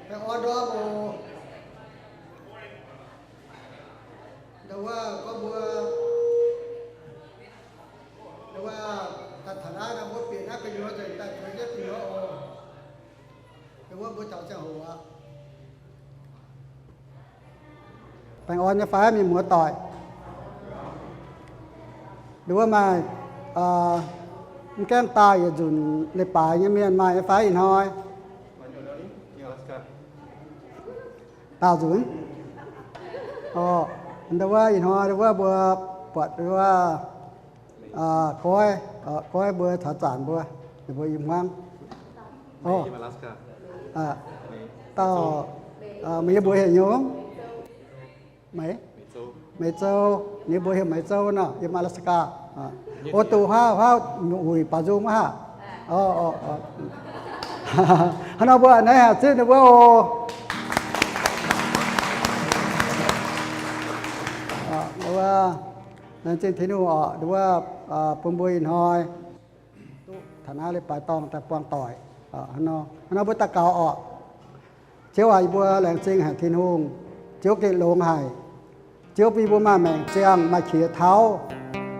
Baengh orn ndorm oc. Ndau wuov gorngv mbuo, ndau wuov daaih taux naaiv nor mbuo bieqc naaiv gu'nyuoz nzengc daaih zueiz jienv gu'nyuoz oc. Ndau wuov mbuo taux ziangh hoc aqv. Baengh orn nyei fai mienh muoz doic? Ndau wuov maaih mv gaengh daauh yietc nzunc leiz-baaix nyei mienh maaih nyei fai ih hnoi? Daauh nzunc. Ndau wuov ih hnoi ndau wuov mbuo buatc ndau wuov goiv, goiv mbuo caux zanc mbuo, ninh mbuo i hmuangv. Dauh, meih yie mbuox heuc nyungc? Meih, Meih Zou, ninh mbuo heuc Meih Zou nor, yiem Alaska. O, duqv huaav, huaav wuic baaux nzung wuov haac. Hnangv nor mbuo naaiv haih zipv ninh mbuo oc. Laengz zingh Tin-Hungh oc, ndau wuov bun mbuo ih hnoi duqv taux naaiv leiz-baaix dorngh daaih buangh doic. Hnangv nor mbuo daux gaux oc. Ziouv aac, yie mbuo laengz zingh haic Tin-Hungh. Ziouv gengh longx haic. Ziouv bun yie mbuo maaih maengc ziangh, maaih qiex tauv,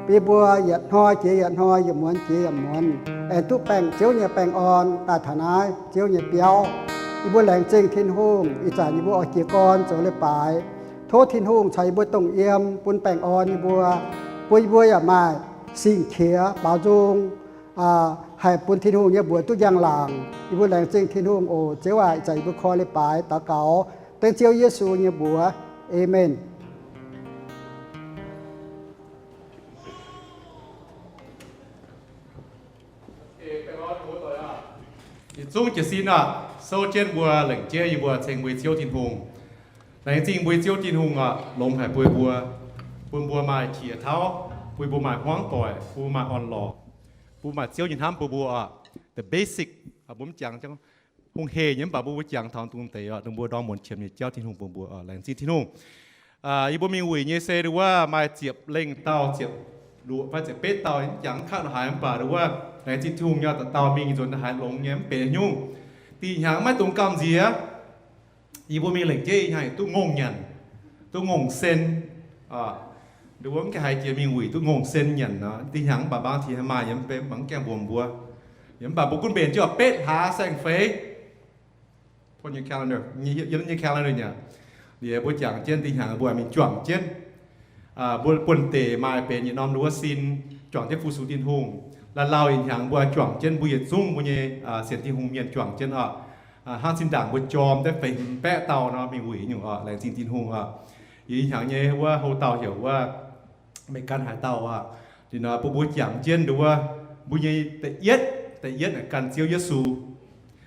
bun yie mbuo yietc hnoi jiex yietc hnoi, yietc muonz jiex yietc muonz, aengx duqv baengh Ziouv nyei baengh orn daaih taux naaiv Ziouv nyei biauv. Yie mbuo laengz zingh Tin-Hungh. Ih zanc yie mbuo oix jiez gorn zoux leiz-baaix. Tov Tin-Hungh caux yie mbuo dongh yiem, bun baengh orn yie mbuo, bun yie mbuo yaac maaih sing-qiex baaux nzung, haih bun Tin-Hungh nyei mbuox duqv njang-laangc. Yie mbuo laengz zingh Tin-Hungh oc. Ziouv aac, ih zanc yie mbuo koi leiz-baaix daux gaux dengv Ziouv Yesu nyei mbuox. Aamen. Yietc zungv jiez sin aqv. Souv jienv mbuo lengc jeiv yie mbuo ceng mbuo Ziouv Tin-Hungh. Laengz zingh mbuo Ziouv Tin-Hungh aqv, longx haic bun mbuo, bun mbuo maaih qiex tauv, bun mbuo maaih hmuangv doic, bun mbuo maaih orn-lorqc, bun maaih Ziouv nyei hnamv bun mbuo aqv. The basic, mbuo mv jangx hungh hec nyei, mv baac mbuo mbuo jangx taux dungx deix oc, dongh mbuo ndorm muonz qiemx nyei jauv Tin-Hungh bun mbuo oc. Laengz zingh Tin-Hungh. Yie mbuo mingh wuic nyei se ndau wuov maaih ziepc lengh dauh, ziepc luoqc fai ziepc betv dauh jangx mv kaqv haaix, mv baac ndau wuov laengz zingh Tin-Hungh nyei, dauh dauh mingh nzuonx haaix longx nyei mv benx nyungc. Dih hnyangx maiv dungx gamh nziex. Yie mbuo mingh lengc jeiv ih hnyangx duqv ngongh nyanc, duqv ngongh sen. Ndau wuov mv gaengh haiz jiex mingh wuic duqv ngongh sen nyanc nor, dih hnyangx mv baac mbaang tih maaih yiem mv benx, mv gaengh mbuox mbuo. Yie mv baac mbuo gunv mbenc jienv betv hlaax saeng-feix. Yiem nyei calendar nyei, liuz mbuo jangx jienv dih hnyangx mbuo mingh juangc jienv, mbuo buonv-deic maaih benx yietc norm ndau wuov sin, juangc jienv fu-sux Tin-Hungh. Lauh lauh ih hnyangx mbuo juangc jienv mbuo yietc zungv mbuo nyei sienx Tin-Hungh mienh juangc jienv oc. Hnangv zinh ndaangc mbuo jorm daaih feix hmz baeqv dauh nor mingh wuic nyungc oc, laengz zingh Tin-Hungh oc. Yie ih hnyangx nyei wuov houv dauh heuc wuov meih gan haaix dauh aqv? Liuz nor bun mbuo jangx jienv ndau wuov mbuo nyei da'yietv, da'yietv naaic gan Ziouv Yesu.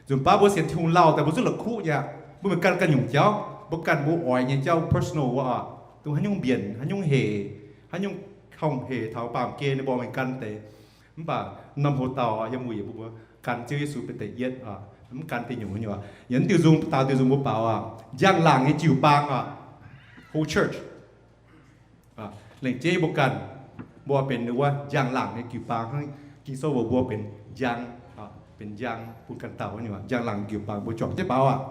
Nzunc baav mbuo sienx Tin-Hungh lauh daaih mbuo zungv la'kuqv nyei aqv. Mbuo mingh gan ganh nyungc jauv, mbuo ganh mbuo oix nyei jauv personal wuov oc. Dongh haaix nyungc mbienc, haaix nyungc hec, haaix nyungc hongh hec taux baamh gen ninh mbuo mingh gan deix. Mv baac norm houv dauh yiem wuic mbuo gan Ziouv Yesu benx da'yietv oc, mv gan deix nyungc nyei oc. Yiem diuh nzung, daaux diuh nzung mbuo baaux oc, njang-laangc nyei jiu-baang oc, whole church. Lengc jeiv mbuo ganh, mbuo benx wuov njang-laangc nyei jiu-baang hnangv Ging-Sou mbuox mbuo benx njang, benx njang bun ganh dauh nyei njang-laangc jiu-baang mbuo juangc jienv baaux aqv.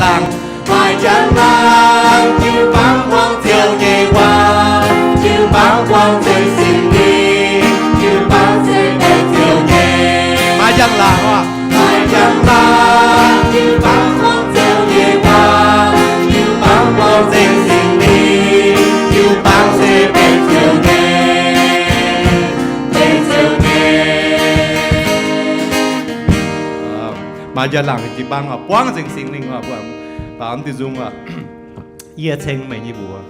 Laangc, maaih njang laangc jiu-baang buangh Ziouv nyei waac, jiu-baang buangh nzengc Singx Lingh, jiu-baang se benx Ziouv nyei. Maaih njang laangc oc. Maaih njang laangc jiu-baang buangh Ziouv nyei waac, jiu-baang buangh nzengc Singx Lingh, jiu-baang se benx Ziouv nyei, benx Ziouv nyei. Maaih njang laangc jiu-baang oc, buangv nzengc Singx Lingh oc, buangh. Baaux mv diuh nzung oc. Yie ceng meih nyei mbuox.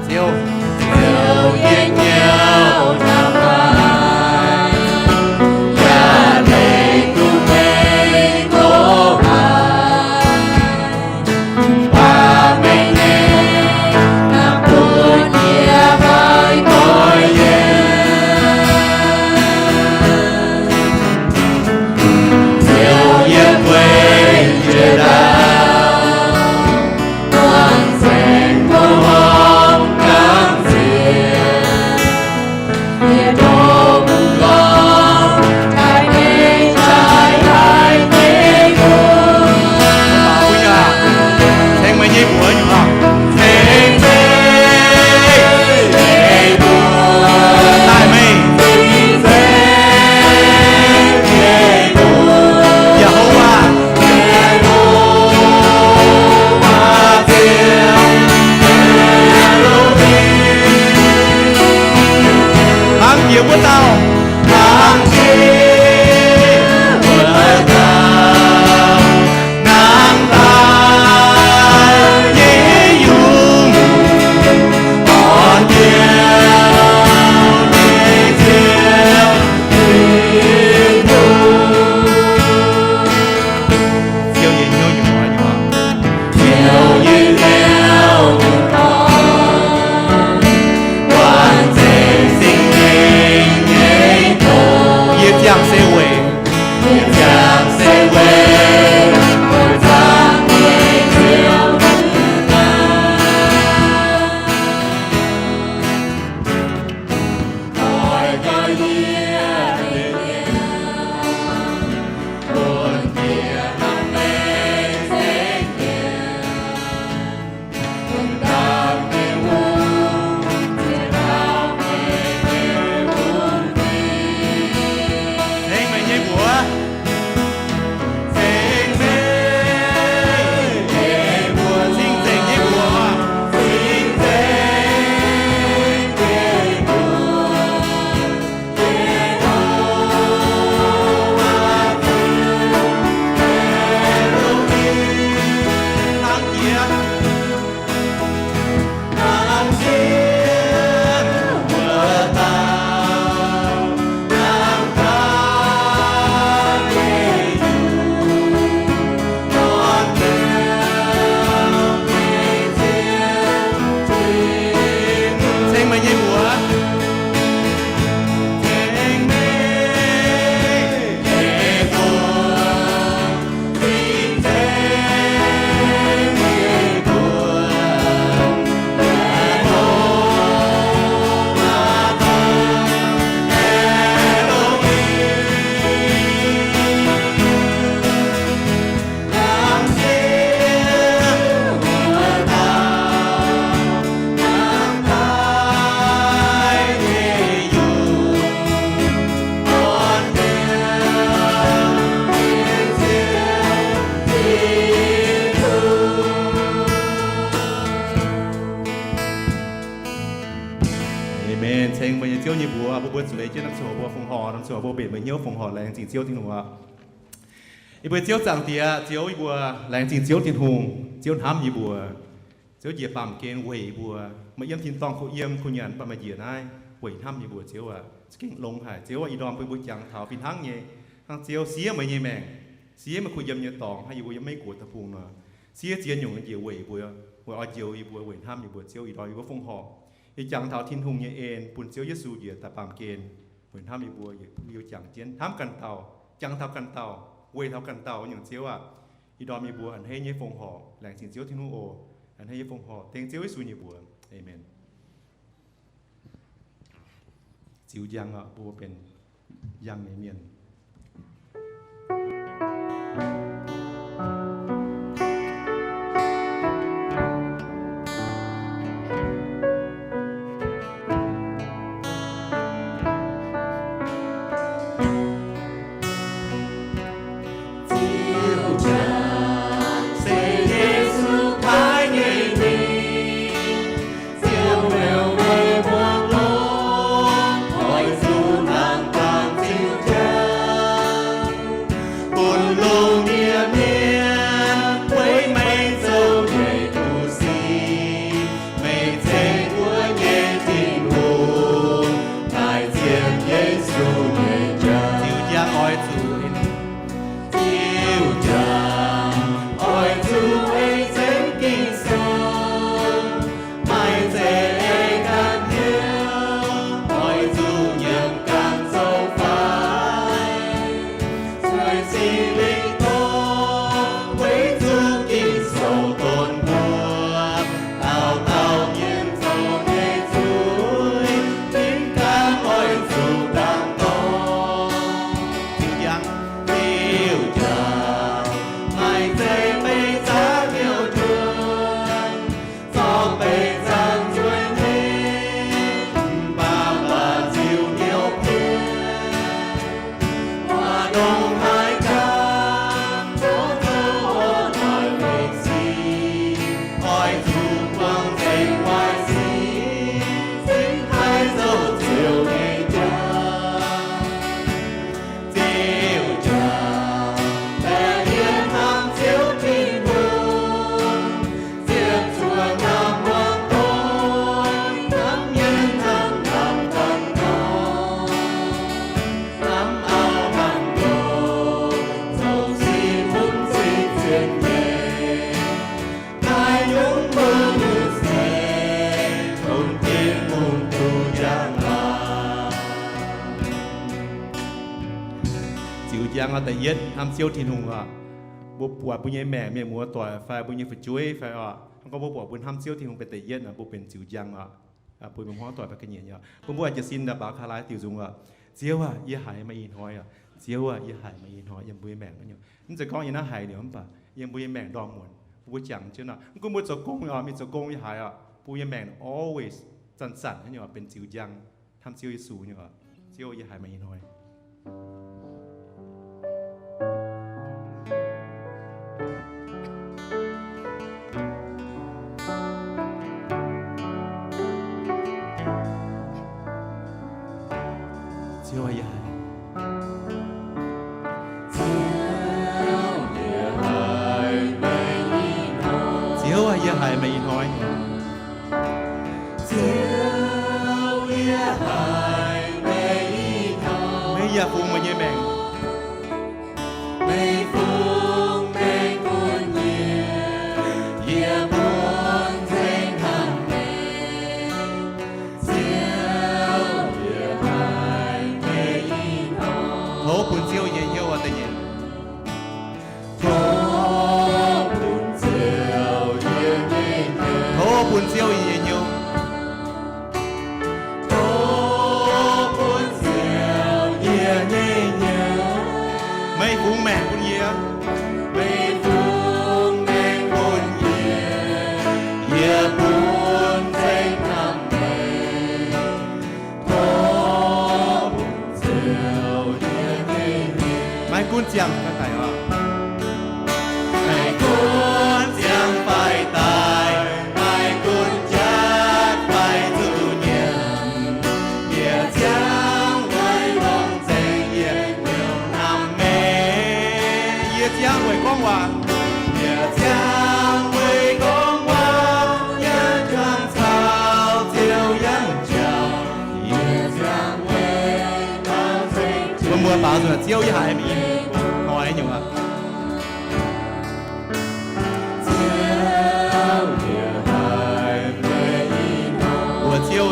Ziouv, Ziouv nyei hnyouv hnamv haic, yaac leih duqv meih gox haic. Baac meih nyei hnamv bun yie maiv goiv yiem. Ziouv, yie gueic jiex ndaauv, buangh nzengc mbuo hmuangv gangv ziex. Yie dongh gorngv taaih meih, taaih taaih meih mbuo. Ceng meih nyei mbuox nyei oc. Ceng meih nyei mbuox. Taaih meih. Yehowa. Hnangv jiex wuov dauh. Hnangv jiex wuov dauh. Hnangv dauh nyei yungh. Orn Ziouv nyei Ziouv, Tin-Hungh. Ziouv nyei hnyouv nyei hnoi nyei waac. Ziouv nyei hnyouv nyei hnoi. Buangh nzengc Singx Lingh nyei doz. Yie ziangh se weic. Yie ziangh se weic. Mbuo zaangc nyei Ziouv. Doix nqoi yie nyei hnyouv. Aamen. Ceng mbuo nyei Ziouv nyei mbuox, mbuo mbuo zueiz jienv norm ziangh hoc mbuo fongc horc, norm ziangh hoc mbuo mbenc mbuo hnyouv fongc horc laengz zingh Ziouv Tin-Hungh aqv. Yie mbuo Ziouv Zaangc Diex, Ziouv, yie mbuo laengz zingh Ziouv Tin-Hungh, Ziouv hnamv yie mbuo. Ziouv njiec baamh gen weic yie mbuo. Meih yiem tin-dorngh kuh yiem kuh nyanc, mv baac meih njiec naaiv weic hnamv yie mbuo, Ziouv aac. Za'gengh longx haic, Ziouv aac. Ih ndorm bun mbuo jangx taux fih hnangv nyei, hnangv Ziouv siev meih nyei maengc, siev meih kuh yiem nyei dorngx, hnangv yie mbuo yiem Meiv Guoqv deic-bung nor, siev ziex nyungc njiec weic yie mbuo, weic oix njoux yie mbuo, weic hnamv yie mbuo, Ziouv. Ih ndorm yie mbuo fongc horc. Yie jangx taux Tin-Hungh nyei en bun Ziouv Yesu njiec daaih baamh gen weic hnamv yie mbuo, yie jangx jienv hnamv ganh dauh, jangx taux ganh dauh, weic taux ganh dauh nyungc. Ziouv aah, ih ndorm yie mbuo a'hneiv nyei fongc horc laengz zingh Ziouv Tin-Hungh oc. A'hneiv nyei fongc horc dengv Ziouv Yesu nyei mbuox. Aamen. Ziux njang oc, mbuo benx njang nyei mienh. Bun lungh ndiev mienh weic meih zoux nyei kuv sic, meih zeiz mbuo nyei Tin-Hungh, naaic zien Yesu nyei njang. Ziux njang oix zuqc, ziux njang oix zuqc ei zengv Ging-Sou. Maiv zeiz ei ganh hnyouv, oix zuqc nyiemc ganh zoux fai. Zueiz Singx Lingh dorh, weic zuqc Ging-Sou donx mbuo, dauh dauh mienh zoux nyei zuiz, fingx ganh oix zuqc dangx dorngx. Ziux njang, ziux njang, maiv zeiz beih zaqc hnyouv njuonx, zorqv beih zanc nzuonx nyei, mv baac mv baac ziux hnyouv pien. Waac ndongc haaix ganh, zoux zoux oix noic mengh sic, oix zuqc buangh nzengc waaic sic, cingx haih zoux Ziouv nyei njang. Ziux njang, laengz yie hnamv Ziouv Tin-Hungh, ziepc zuoqc hnamv muangx doic, hnamv mienh hnamv lamh ganh dorngx, hnamv auv hnamv ndoqc, zoux sic bun cing-zienh nyei. Naaiv nyungc mbuo nyei seix, tong Tin-Hungh duqv njang aqv. Ziux njang oc, da'yietv hnamv Ziouv Tin-Hungh oc. Mbuo buatc mbuo nyei maengc, mienh muoz doic fai mbuo nyei fu'jueiv fai oc, hnangv gorngv mbuo buatc mbuo hnamv Ziouv Tin-Hungh benx da'yietv nor, mbuo benx ziux njang oc. Bun mbuo hmuangv doic fai ga'nyiec nyei oc. Bun mbuo jiez sin daaih mbaaux ka'laaix diuc nzung oc. Ziouv aah, yie haiz meih ih hnoi oc. Ziouv aah, yie haiz meih ih hnoi yiem mbuo nyei maengc nyei. Mv zeiz gorngv yie naaiv haiz liuz mv baac yiem mbuo nyei maengc ndorm muonc, mbuo jangx jienv oc. Mv gunv mbuo zoux gong oc, mingh zoux gong yie haiz oc, mbuo nyei maengc always zanc-zanc nyei oc, benx ziux njang hnamv Ziouv Yesu nyei oc. Ziouv, yie haiz meih ih hnoi. Ziouv aah, yie haiz. Ziouv aah, yie haiz meih ih hnoi. Ziouv, yie haiz meih ih hnoi. Meih yaac fungx meih nyei maengc. Meih fungx maengc bun yie, yie bun nzengc hnamv meih. Ziouv, yie haiz meih ih hnoi. Tov bun Ziouv yie nyei hnyouv oc, da'nyeic. Tov bun Ziouv yie nyei hnyouv. Tov bun Ziouv yie nyei hnyouv. Tov bun Ziouv yie nyei hnyouv. Meih fungx maengc bun yie. Meih fungx maengc bun yie. Yie bun nzengc hnamv meih. Tov bun Ziouv yie nyei hnyouv. Maiv gunv ziangh fai daic oc. Maiv gunv ziangh fai daic, maiv gunv jatv fai zuqc nyiemc, yie ziangh weic longc nzengc yietc liuz hnamv meih. Yie ziangh weic gorngv waac. Yie ziangh weic gorngv waac, yie ziangh caux Ziouv yangh jauv. Yie ziangh weic baaux nzengc. Mbuo muoz baaux nzengc, Ziouv, yie haiz meih ih hnoi nyungc aqv. Ziouv, yie haiz meih ih hnoi. Mbuox Ziouv,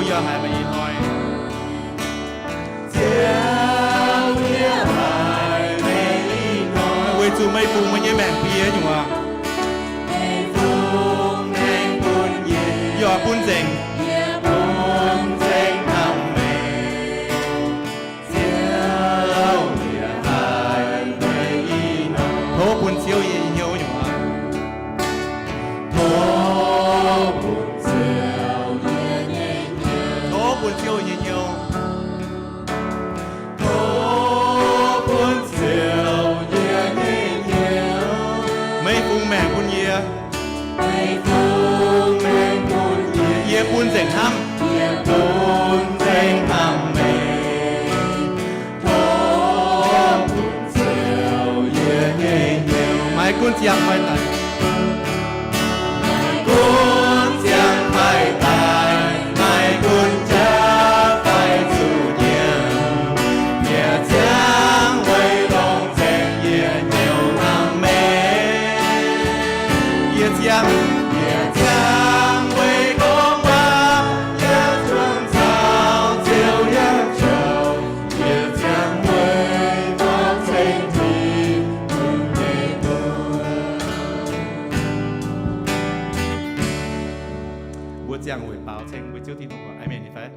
Mbuo ziangh weic baaux ceng mbuo Ziouv Tin-Hungh oc. Aamen fai?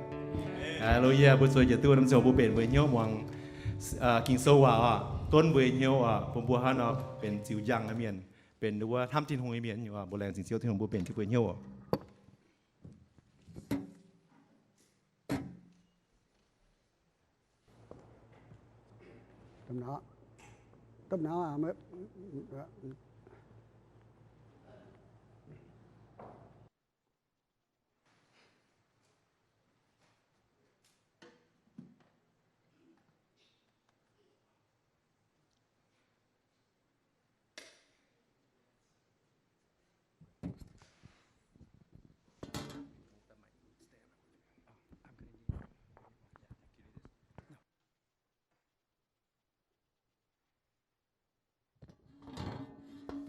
Haleluya. Mbuo zueiz njiec duqv norm ziangh hoc mbuo mbenc mbuo hnyouv muangx, aa, Ging-Sou waac oc, donv mbuo hnyouv oc, bun mbuo hnangv nor benx ziux njang nyei mienh, benx wuov hnamv Tin-Hungh nyei mienh oc. Mbuo laengz zingh Ziouv Tin-Hungh mbuo mbenc jienv mbuo hnyouv oc.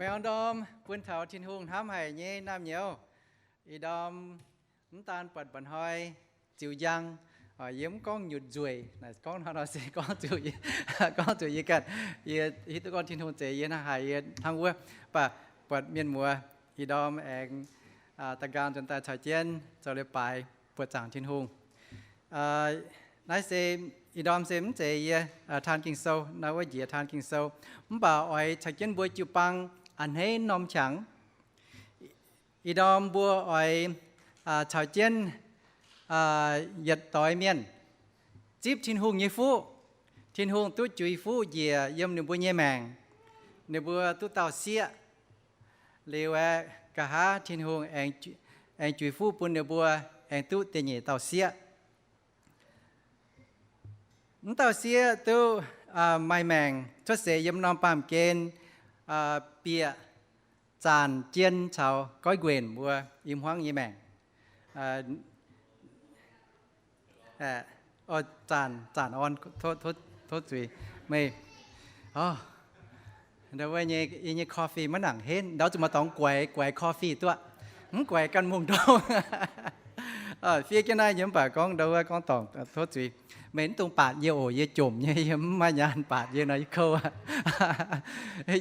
Baengh orn ndorm bun taux Tin-Hungh hnamv haic nyei naamh nyouz. Ih ndorm mv daan buatc mba'hnoi ziux njang, yie mv gorngv nyutc nzueic, naaic gorngv hnangv nor se gorngv zuqc, gorngv zuqc yie ganh, yie hiuv duqv gorngv Tin-Hungh zeix yie hnangv haaix yie hnangv wuov, mv baac buatc mienh muoz ih ndorm aengx da'nqaang nzuonx daaih caux jienv zoux leiz-baaix buoqc zaangc Tin-Hungh. Naaiv se ih ndorm se mv zeiz yie taan Ging-Sou, naaiv wuov njiec taan Ging-Sou, mv baac oix caux jienv mbuo jiu-baang a'hneiv norm qangx. Ih ndorm mbuo oix caux jienv yietc doix mienh zipv Tin-Hungh nyei fuqv. Tin-Hungh duqv juix fuqv njiec yiem ninh mbuo nyei maengc, ninh mbuo duqv dauh sieqv. Liuz aeqv, nqa'haav Tin-Hungh aengx juix fuqv bun ninh mbuo aengx duqv da'nyeic dauh sieqv. Mv dauh sieqv duqv maaih maengc cuotv seix yiem norm baamh gen bieqc zaanc jien caux goiv nquenc mbuo i hmuangv nyei maengc. Zaanc, zaanc orn, tov zuiz meih. Ndau wuov nyei, yie nyei coffee maiv nangc henv, ndau zuqc maaih dorngx guaix, guaix coffee duqv, mv guaix ganh mungh ndorm. Fiev jienv naaiv nyei mv baac gorngv ndau wuov gorngv dorngc tov zuiz. Meih mv dungx baatc yie oc, yie jomc nyei, yie mv maaih nyaanh baatc yie nor, yie kouv aqv.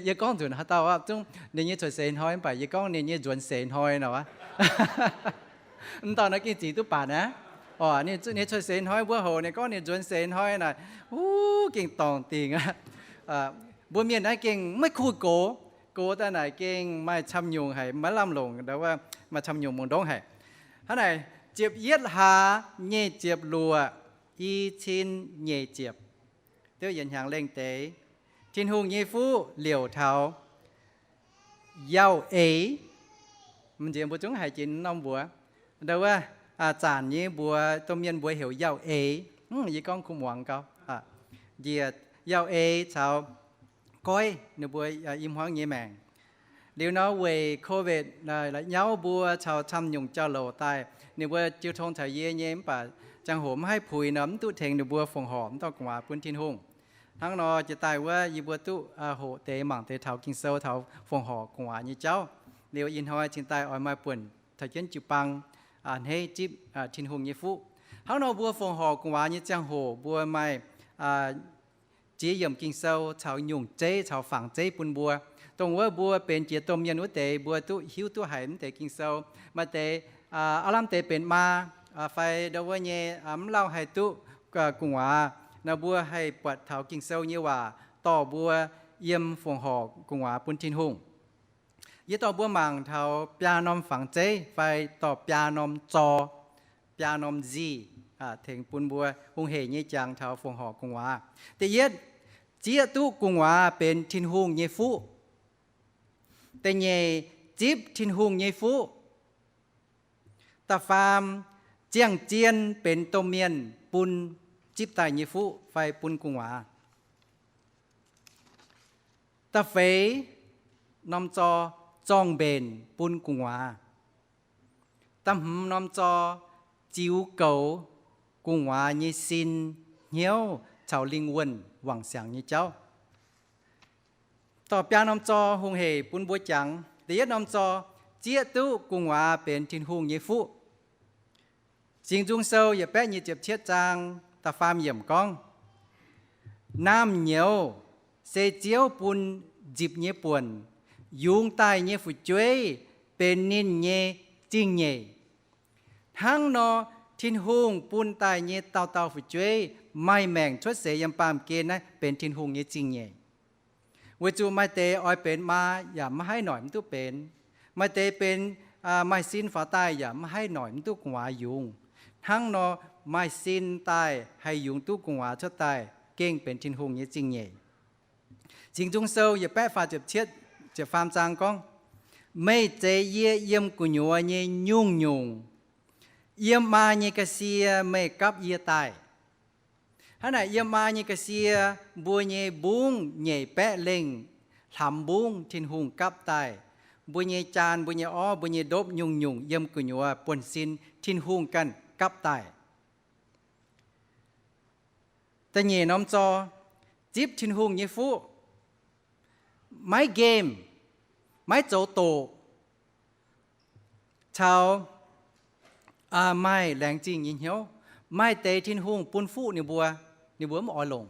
Yie gorngv nzunc haaix dauh aqv, zungv ninh nyei cuotv seix hnoi mv baac yie gorngv ninh nyei nzuonx seix hnoi nor aqv. Mv dauh naaiv gengh zic duqv baatc aqv. Oc, ninh cuotv seix hnoi mbuo hoc ninh gorngv ninh nzuonx seix hnoi naaic, wuov gengh dorngc dingc aqv. Mbuo mienh naaiv gengh maiv kuh gox, gox daaih naaic gengh maaih camv nyungc haic, maiv lamh longc, ndau wuov maaih camv nyungc mungh ndongv haic. Hnangv naaic, ziepc yietv hlaax nyic ziepc luoqc, i cin nyic ziepc, diuv yietc hnyangx lengh deix, Tin-Hungh nyei fuqv liouc taux Yauh Eix. Mv nziex mbuo zungv haiz jiex norm mbuox. Ndau wuov zaanc nyei mbuox, domh mienh mbuox heuc Yauh Eix. Yie gorngv kuv muangx gau. Njiec Yauh Eix caux goiv ninh mbuo i hmuangv nyei maengc. Liuz nor weic COVID la'nyauv mbuo caux camv nyungc jauv-louc daaih, ninh mbuo jiu tong caux yie nyei mv baac ziangh hoc maiv haih puix nor, mv duqv tengx ninh mbuo fongc horc mv dauh gu'nguaaz bun Tin-Hungh. Hnangv nor jiex daaih wuov yie mbuo duqv hoqc deix mangc deix taux Ging-Sou, taux fongc horc gu'nguaaz nyei jauv. Liuz ih hnoi cingx daaih oix maaih buonc caux jienv jiu-baang a'hneiv zipv Tin-Hungh nyei fuqv. Hnangv nor mbuo fongc horc gu'nguaaz nyei ziangh hoc mbuo maaih ziex yiemc Ging-Sou caux nyungc zeiv caux fangx zeiv bun mbuo, dongh wuov mbuo benx jiex domh mienh wuov deix mbuo duqv hiuv duqv haiz mv deix Ging-Sou. Maaih deix, aav lamh deix benx maa fai ndau wuov nyei mv lauh haih duqv gu'nguaaz nor, mbuo haih buatc taux Ging-Sou nyei waac dorh mbuo yiem fongc horc gu'nguaaz bun Tin-Hungh. Yie dorh mbuo mangc taux biaa norm fangx zeiv fai dorh biaa norm zor, biaa norm nzih, tengx bun mbuo hungh hec nyei jangx taux fongc horc gu'nguaaz. Da'yietv, zieqv duqv gu'nguaaz benx Tin-Hungh nyei fuqv. Da'nyeic, zipv Tin-Hungh nyei fuqv. Da'faam, ziangh zien benx domh mienh bun zipv daaih nyei fuqv fai bun gu'nguaaz. Da'feix norm zor, zorng-mbenc bun gu'nguaaz. Da'hmz norm zor, ziux goux gu'nguaaz nyei sin, hnyouv caux lingh wuonh wangc siangx nyei jauv. Dorh biaa norm zor hungh hec bun mbuo jangx. Da'yietv norm zor, zieqv duqv gu'nguaaz benx Tin-Hungh nyei fuqv. Singx Nzung Sou yietc baeqv nyic ziepc cietv zaang da'faam yiemc gorngv, naamh nyouz se Ziouv bun nzipc nyei buonc, yungz daaih nyei fu'jueiv benx ninh nyei zingh nyeic. Hnangv nor, Tin-Hungh bun daaih nyei dauh dauh fu'jueiv maaih maengc cuotv seix yiem baamh gen naaiv benx Tin-Hungh nyei zingh nyeic. Weic zuqc maaih deix oix benx maa yaac maiv haih noic mv duqv benx. Maaih deix benx, maaih sin faaux daaih yaac maiv haih noic mv duqv gu'nguaaz yungz. Hnangv nor, maaih sin daaih haih yungz duqv gu'nguaaz cuotv daaih gengh benx Tin-Hungh nyei zingh nyeic. Singx Nzung Sou yietc baeqv faah ziepc cietv, ziepc faam zaang gorngv, Meih zeix yie yiem gu'nyuoz nyei nyungc-nyungc. Yiem maa nyei ga'sie meih gapv yie daaih. Hnangv naaic, yiem maa nyei ga'sie mbuo nyei mbungv nyeic baeqv lengh, hlamx mbungv Tin-Hungh gapv daaih. Mbuo nyei jaan, mbuo nyei orv, mbuo nyei ndopv nyungc-nyungc yiem gu'nyuoz buonv-sin Tin-Hungh ganh gapv daaih. Da'nyeic norm zorqv, zipv Tin-Hungh nyei fuqv, maiv nqemh, maiv zoux doqc, caux maaih laengz zingh nyei hnyouv. Maaih deix Tin-Hungh bun fuqv ninh mbuo, ninh mbuo mv oix longc.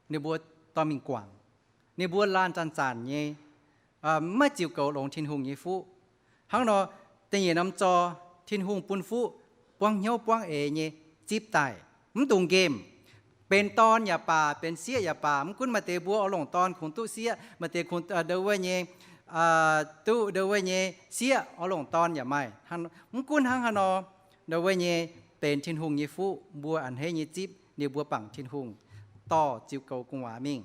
Ninh mbuo dorh mingh guangc. Ninh mbuo laanh zanc-zanc nyei, maiv ziux goux longx Tin-Hungh nyei fuqv. Hnangv nor, da'nyeic norm zorqv, Tin-Hungh bun fuqv buangv hnyouv buangv eix nyei zipv daaih, mv dungx nqemh. Benx dorn yaac baac, benx sieqv yaac baac, mv gunv maaih deix mbuo oix longc dorn kungx duqv sieqv, maaih deix kungx ndo wuov nyei, duqv ndo wuov nyei sieqv, oix longc dorn yaac maaih. Mv gunv hnangv haaix nor, ndo wuov nyei benx Tin-Hungh nyei fuqv, mbuo a'hneiv nyei zipv ninh mbuo bangc Tin-Hungh, dorh ziux goux gu'nguaaz mingh.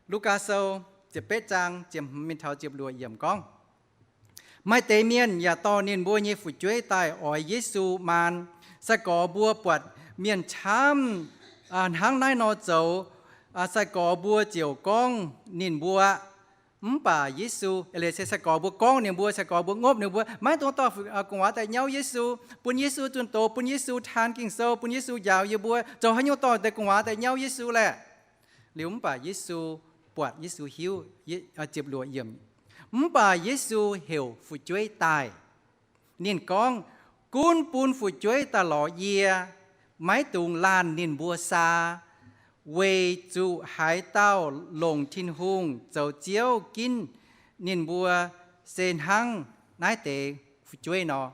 Lugaa Sou ziepc betv zaang ziepc hmz mingh taux ziepc luoqc yiemc gorngv, Maaih deix mienh yaac dorh ninh mbuo nyei fu'jueiv daaih oix Yesu maan. Sai-gorx mbuo buatc mienh camv hnangv naaiv nor zoux, sai-gorx mbuo ziouc gorngv ninh mbuo. Mv baac Yesu, se sai-gorx mbuo gorngv ninh mbuo, sai-gorx mbuo ngopv ninh mbuo, Maiv dungx dorh gu'nguaaz daaih nyauv Yesu. Bun Yesu zunh doz, bun Yesu taan Ging-Sou, bun Yesu njaaux yie mbuo. Zoux haaix nyungc dorh deix gu'nguaaz daaih nyauv Yesu laeh? Liuz mv baac Yesu buatc, Yesu hiuv, ziepc luoqc yiemc, mv baac Yesu heuc fu'jueiv daaih. Ninh gorngv, Gunv bun fu'jueiv daaih lorz yie. Maiv dungx laanh ninh mbuo saa, weic zuqc haaix dauh longc Tin-Hungh zoux Ziouv ginv ninh mbuo, se hnangv naaiv deix fu'jueiv nor.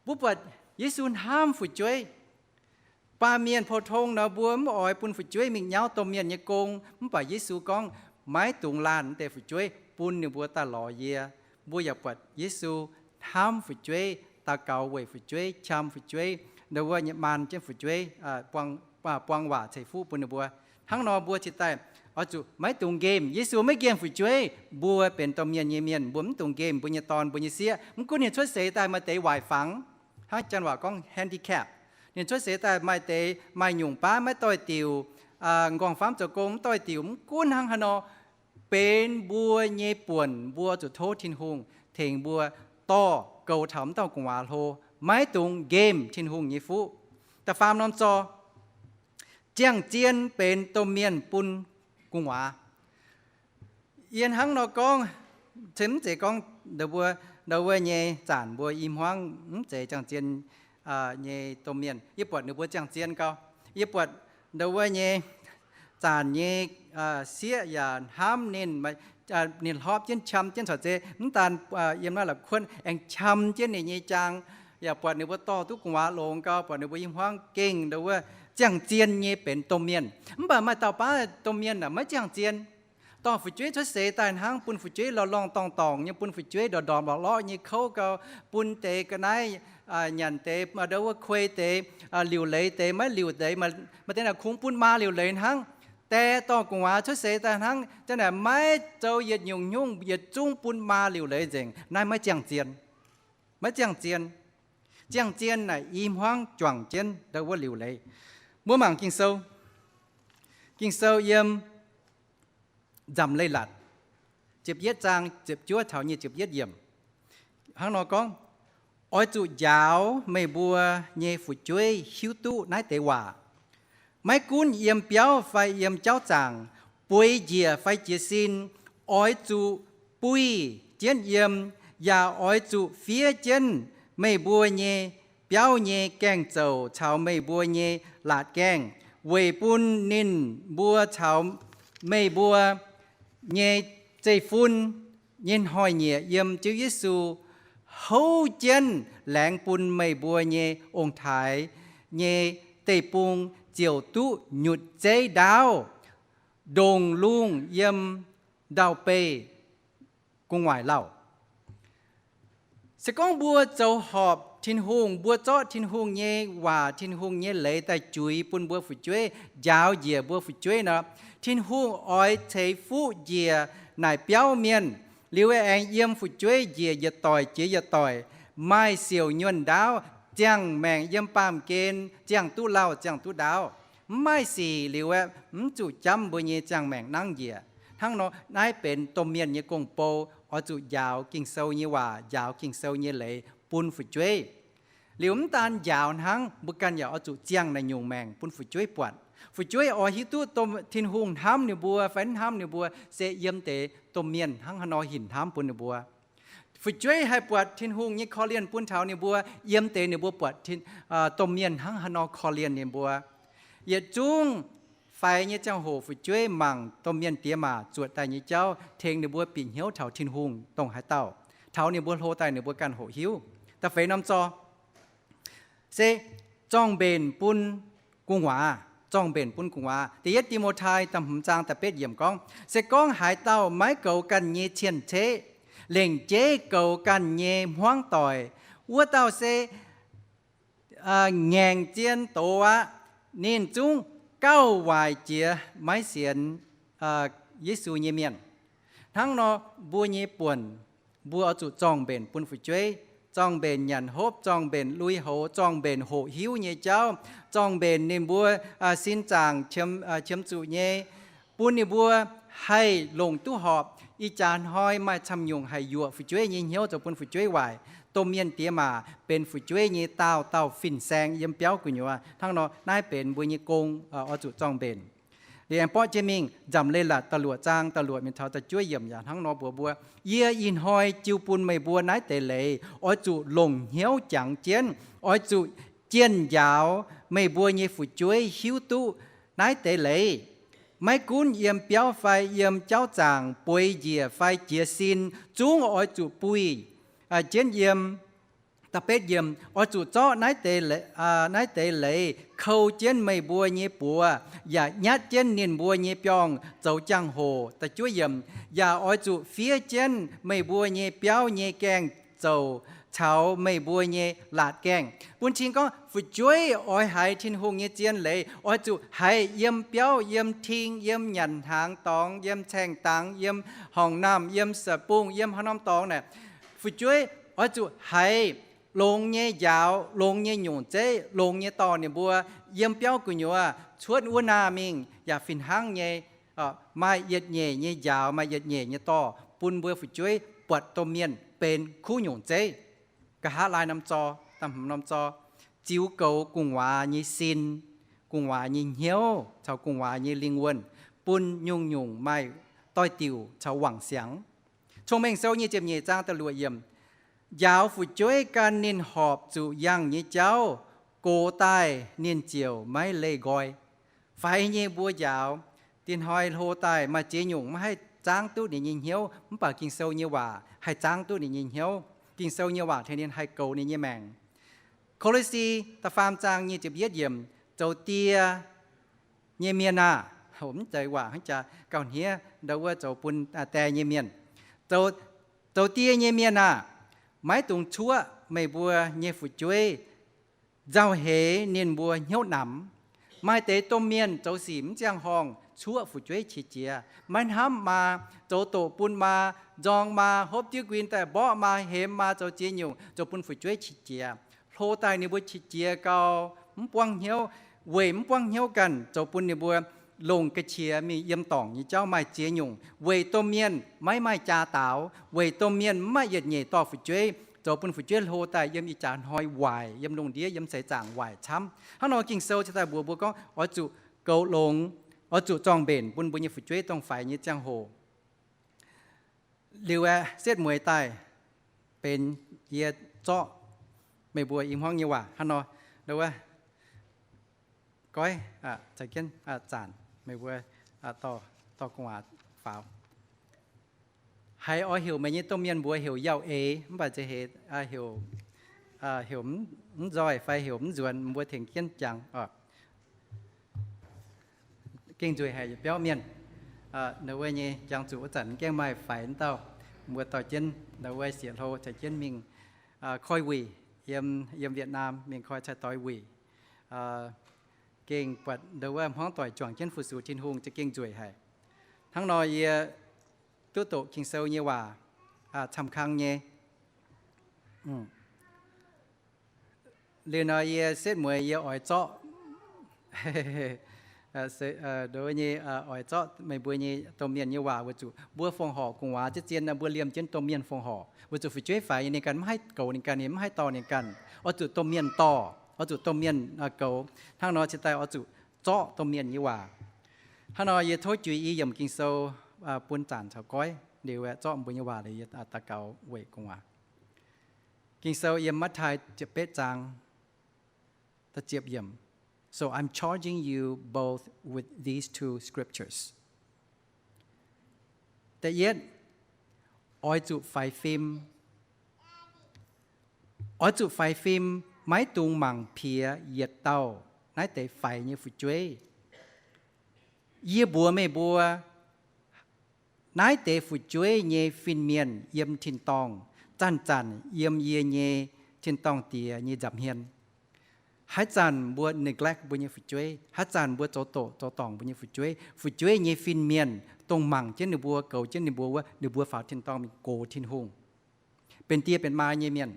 Mbuo buatc Yesu hnamv fu'jueiv. Baamh mienh pou-tong nor, mbuo mv oix bun fu'jueiv mingh nyauv domh mienh nyei gong. Mv baac Yesu gorngv, Maiv dungx laanh naaiv deix fu'jueiv, bun ninh mbuo daaih lorz yie. Mbuo yaac buatc Yesu hnamv fu'jueiv, daux gaux weic fu'jueiv, qam fu'jueiv, ndo wuov nyei maan jienv fu'jueiv, buang waac ceix fuqv bun ninh mbuo. Hnangv nor mbuo cingx daaih oix zuqc maiv dungx nqemh. Yesu maiv nqemh fu'jueiv. Mbuo benx domh mienh nyei mienh, mbuo mv dungx nqemh mbuo nyei dorn, mbuo nyei sieqv. Mv gunv ninh cuotv seix daaih maaih deix waaic fangx, hnangv janx waac gorngv handicap. Ninh cuotv seix daaih maaih deix maaih nyungc baav maiv doix-diuc, nqorngv-famv zoux gong mv doix-diuc, mv gunv hnangv haaix nor, benx mbuo nyei buonc, mbuo zuqc tov Tin-Hungh tengx mbuo dorh goux taux mv dauh gu'nguaaz hlo. Maiv dungx nqemh Tin-Hungh nyei fuqv. Da'faam norm zorqv, ziangh zien benx domh mienh bun gu'nguaaz. Yie hnangv nor gorngv, mv zeiz gorngv ndo wuov nyei zanc mbuo i hmuangv mv zeiz ziangh zien nyei domh mienh. Yie buatc ninh mbuo ziangh zien gau. Yie buatc ndo wuov nyei zanc nyei sieqv yaac hnamv ninh, ninh hlorpv jienv qam jienv caux zeiz mv daan yiem naaiv la'kuotv aengx qam jienv ninh nyei jaang, yaac buatc ninh mbuo dorh duqv gu'nguaaz longx gau, buatc ninh mbuo i hmuangv gengh ndo wuov ziangh zien nyei benx domh mienh. Mv baac maaih dauh baav domh mienh aeqv, maiv ziangh zien. Dorh fu'jueiv cuotv seix daaih hnangv, bun fu'jueiv lorh lorngh dorngh dorngc nyei, bun fu'jueiv ndorqc ndorqc lorqc lorqc nyei kouv gau, bun deix ga'naaiv nyanc deix, ndo wuov kuei deix, liuc leiz deix, maiv liuc deix, maaih deix naaic kungx bun maa liuc leiz hnangv. Deix dorh gu'nguaaz cuotv seix daaih hnangv, za'naaic maiv zoux yietc nyungc nyungc, yietc zungv bun maa liuc leiz nzengc. Naaiv maiv ziangh zien. Maiv ziangh zien. Ziangh zien naaic i hmuangv juangc jienv ndo wuov liuc leiz. Mbuo mangc Ging-Sou. Ging-Sou yiem Nzamc Leiz-Latc ziepc yietv zaang ziepc juov taux nyic ziepc yietv yiemc. Hnangv nor gorngv, Oix zuqc njaaux meih mbuo nyei fu'jueiv hiuv duqv naaiv deix waac. Maiv gunv yiem biauv fai yiem jauv zaangc, bueix njiec fai jiez sin, oix zuqc buih jienv yiem, yaac oix zuqc fiev jienv meih mbuo nyei biauv nyei gaeng-zouc caux meih mbuo nyei laatc gaengh, weic bun ninh mbuo caux meih mbuo nyei zeiv-fun nyei hnoi-nyieqc yiem Ziouv Yesu houv jienv laengz bun meih mbuo nyei ong-taaix nyei deic-bung ziouc duqv nyutc zeiv ndaauv, ndongc lungh yiem ndau-beih gu'nguaaic lauh. Se gorngv mbuo zoux horpc Tin-Hungh, mbuo zorqv Tin-Hungh nyei waac, Tin-Hungh nyei leiz daaih juix bun mbuo fu'jueiv, njaaux njiec mbuo fu'jueiv nor, Tin-Hungh oix ceix fuqv njiec naaic biauv mienh, liuz aengx yiem fu'jueiv njiec yietc doic jiex yietc doic, maaih siouc nyuonh ndaauv, ziangh maengc yiem baamh gen ziangh duqv lauh ziangh duqv ndaauv. Mv maaih sic liuz aeqv, mv zuqc jamv mbuo nyei ziangh maengc nangv njiec. Hnangv nor, naaiv benx domh mienh nyei gong-bou, oix zuqc njaaux Ging-Sou nyei waac, njaaux Ging-Sou nyei leiz bun fu'jueiv. Liuz mv daan njaaux hnangv, mbuo ganh yaac oix zuqc ziangh naaic nyungc maengc bun fu'jueiv buatc. Fu'jueiv oix hiuv duqv Tin-Hungh hnamv ninh mbuo fai mv hnamv ninh mbuo, se yiem deix domh mienh hnangv haaix nor hinc hnamv bun ninh mbuo. Fu'jueiv haih buatc Tin-Hungh nyei korv-lienh bun taux ninh mbuo, yiem deix ninh mbuo buatc domh mienh hnangv haaix nor korv-lienh ninh mbuo. Yietc zungv faix nyei ziangh hoc fu'jueiv mangc domh mienh diex maac zuotc daaih nyei jauv, tengx ninh mbuo bieqc hnyouv taux Tin-Hungh dongh haaix dauh, taux ninh mbuo hlo daaih ninh mbuo ganh hoqc hiuv. Da'feix norm zor se zorng-mbenc bun gu'nguaaz. Zorng-mbenc bun gu'nguaaz. Da'yietv Ti^mo^tai da'hmz zaang da'betv yiemc gorngv, se gorngv haaix dauh maiv goux ganh nyei cien-ceqv, lengc jeiv goux ganh nyei hmuangv doic, wuov dauh se ngaengc zien doz aqv. Ninh zungv gauh waaic jiex maiv sienx Yesu nyei mienh. Hnangv nor, mbuo nyei buonc, mbuo oix zuqc zorng-mbenc bun fu'jueiv, zorng-mbenc nyanc hopv, zorng-mbenc lui-houx, zorng-mbenc hoqc hiuv nyei jauv, zorng-mbenc ninh mbuo sin zaangc qiemx zuqc nyei, bun ninh mbuo haih longc duqv horpc. Ih jaax hnoi maaih camv nyungc haih yuoqc fu'jueiv nyei hnyouv zoux bun fu'jueiv waaic. Domh mienh diex maac benx fu'jueiv nyei daauh dauh fin-saeng yiem biauv gu'nyuoz. Hnangv nor, naaiv benx mbuo nyei gong, oix zuqc zorng-mbenc. Liuz aengx borqv jienv mingh Nzamc Leiz-Latc da'luoqc zaang da'luoqc mingh taux da'juov yiemc yaac hnangv nor mbuox mbuo, yie ih hnoi jiu bun meih mbuo naaiv deix leiz, oix zuqc longc hnyouv jangx jienv, oix zuqc jienh njaaux meih mbuo nyei fu'jueiv hiuv duqv naaiv deix leiz. Maiv gunv yiem biauv fai yiem jauv zaangc bueix njiec fai jiez sin, zungv oix zuqc buih jienv yiem. Da'betv yiemc, oix zuqc zorqv naaiv deix leiz kou jienv meih mbuo nyei buoz, yaac nyatv jienv ninh mbuo nyei biorngh zoux jangx-hoc. Da'juov yiemc, yaac oix zuqc fiev jienv meih mbuo nyei biauv nyei gaengh zouc caux meih mbuo nyei laatc gaengh. Bun cing gorngv fu'jueiv oix haiz Tin-Hungh nyei zien leiz, oix zuqc haiz yiem biauv, yiem ting, yiem nyanc hnaangx dorngx, yiem caeng dangx, yiem horngc naamh, yiem sa bungh, yiem haaix norm dorngx naaic, fu'jueiv oix zuqc haiz longx nyei njaaux, longx nyei nyungc zeiv, longx nyei dorh ninh mbuo yiem biauv gu'nyuoz cuotv wuov naah mingh yaac fih hnangv nyei, maaih yietc nyeic nyei njaaux, maaih yietc nyeic nyei dorh bun mbuo fu'jueiv buatc domh mienh benx kuv nyungc zeiv. Nqa'haav laai norm zor, da'hmz norm zor, ziux goux gu'nguaaz nyei sin, gu'nguaaz nyei hnyouv caux gu'nguaaz nyei lingh wuonh, bun nyungc-nyungc maaih doix-diuc caux wangc siangx. Cong-Mengh Sou nyic ziepc nyeic zaang da'luoqc yiemc, njaaux fu'jueiv gan ninh horpc zuqc yangh nyei jauv, gox daaih ninh ziouc maiv leih nqoi. Faix nyei mbuo njaaux, diex hnoi hlo daaih maaih ziex nyungc maiv haih zaangv duqv ninh nyei hnyouv, mv baac Ging-Sou nyei waac haih zaangv duqv ninh nyei hnyouv. Ging-Sou nyei waac tengx ninh haih goux ninh nyei maengc. Ko^lo^si da'faam zaang nyic ziepc yietv yiemc, zoux die nyei mienh aah, mv zeiz waac hnangv jaax gauh hniev ndau wuov zoux bun die nyei mienh. Zoux die nyei mienh aah, maiv dungx cuoqv meih mbuo nyei fu'jueiv nzauh heix ninh mbuo hnyouv namx. Maaih deix domh mienh zoux sic mv ziangh horngh cuoqv fu'jueiv qiex jiez, maiv hnamv maa, zoux doqc bun maa, nzorng maa, hopv diuv nquin daaih mborqv maa, hemx maa, zoux ziex nyungc zoux bun fu'jueiv qiex jiez. Hlo daaih ninh mbuo qiex jiez gau, mv buangv hnyouv. Weic mv buangv hnyouv ganh zoux bun ninh mbuo longc ga'qiex mingh yiem dorngc nyei jauv maaih ziex nyungc. Weic domh mienh maiv maaih jaa daaux, weic domh mienh mv maaih yietc nyeic dorh fu'jueiv, zoux bun fu'jueiv hlo daaih yiem ih jaax hnoi waaic, yiem lungh ndiev, yiem seix zaangc waaic camv. Hnangv nor Ging-Sou cingx daaih mbuox mbuo gorngv oix zuqc goux longx, oix zuqc zorng-mbenc bun mbuo nyei fu'jueiv dongh faix nyei ziangh hoc. Liuz aeqv, setv mueiz daaih benx yie zorqv meih mbuo i hmuangv nyei waac hnangv nor. Wuov, goiv, caux jienv zaanc meih mbuo dorh gu'nguaaz faaux. Haiz oix heuc meih nyei domh mienh mbuox heuc Yauh Eix, mv baac nziex heuc, heuc mv nzoih fai heuc mv nzuonx, mbuo tengx jienv jangx oc. Gengh nzueic haic yietc biauv mienh. Ndau wuov nyei jangx zuqc wuov zanc mv gaengh maaih faix wuov dauh, mbuo dorh jienv ndau wuov sieqv hlo caux jienv mingh koi wuic yiem, yiem Vietnam mingh koi cai doix wuic. Gengh buatc ndau wuov hmuangv doic juangc jienv fu-sux Tin-Hungh za'gengh nzueic haic. Hnangv nor yie duqv doqc Ging-Sou nyei waac camv kang nyei. Liuz nor yie setv mueiz yie oix zorqv, nyei, oix zorqv meih mbuo nyei domh mienh nyei waac weic zuqc mbuo fongc horc gu'nguaaz ziex zien, mbuo liemh jienv domh mienh fongc horc weic zuqc fu'jueiv faix ninh ganh mv haih goux ninh ganh, ninh mv haih dorh ninh ganh. Oix zuqc domh mienh dorh, oix zuqc domh mienh goux. Hnangv nor cingx daaih oix zuqc zorqv domh mienh nyei waac. Hnangv nor yie tov juix i yiemc Ging-Sou bun zanc caux goiv liuz aeqv, zorqv mbuo nyei waac liuz yie daux gaux weic gu'nguaaz. Ging-Sou yiem Matv^taai ziepc betv zaang, So I'm charging you both with these two scriptures. Da'yietv, oix zuqc faix fim. Oix zuqc faix fim, maiv dungx mangc piex yietc dauh naaiv deix faix nyei fu'jueiv. Yie mbuox meih mbuo, naaiv deix fu'jueiv nyei fin-mienh yiem tin-dorngh zanc-zanc yiem yie nyei tin-dorngh Diex nyei nza'hmien. Haaix zanc mbuo neglect mbuo nyei fu'jueiv, haaix zanc mbuo zoux doqc zoux dorngc mbuo nyei fu'jueiv, fu'jueiv nyei fin-mienh dongh mangc jienv ninh mbuo, goux jienv ninh mbuo wuov, ninh mbuo faaux tin-dorngh mingh gox Tin-Hungh, benx die benx maa nyei mienh.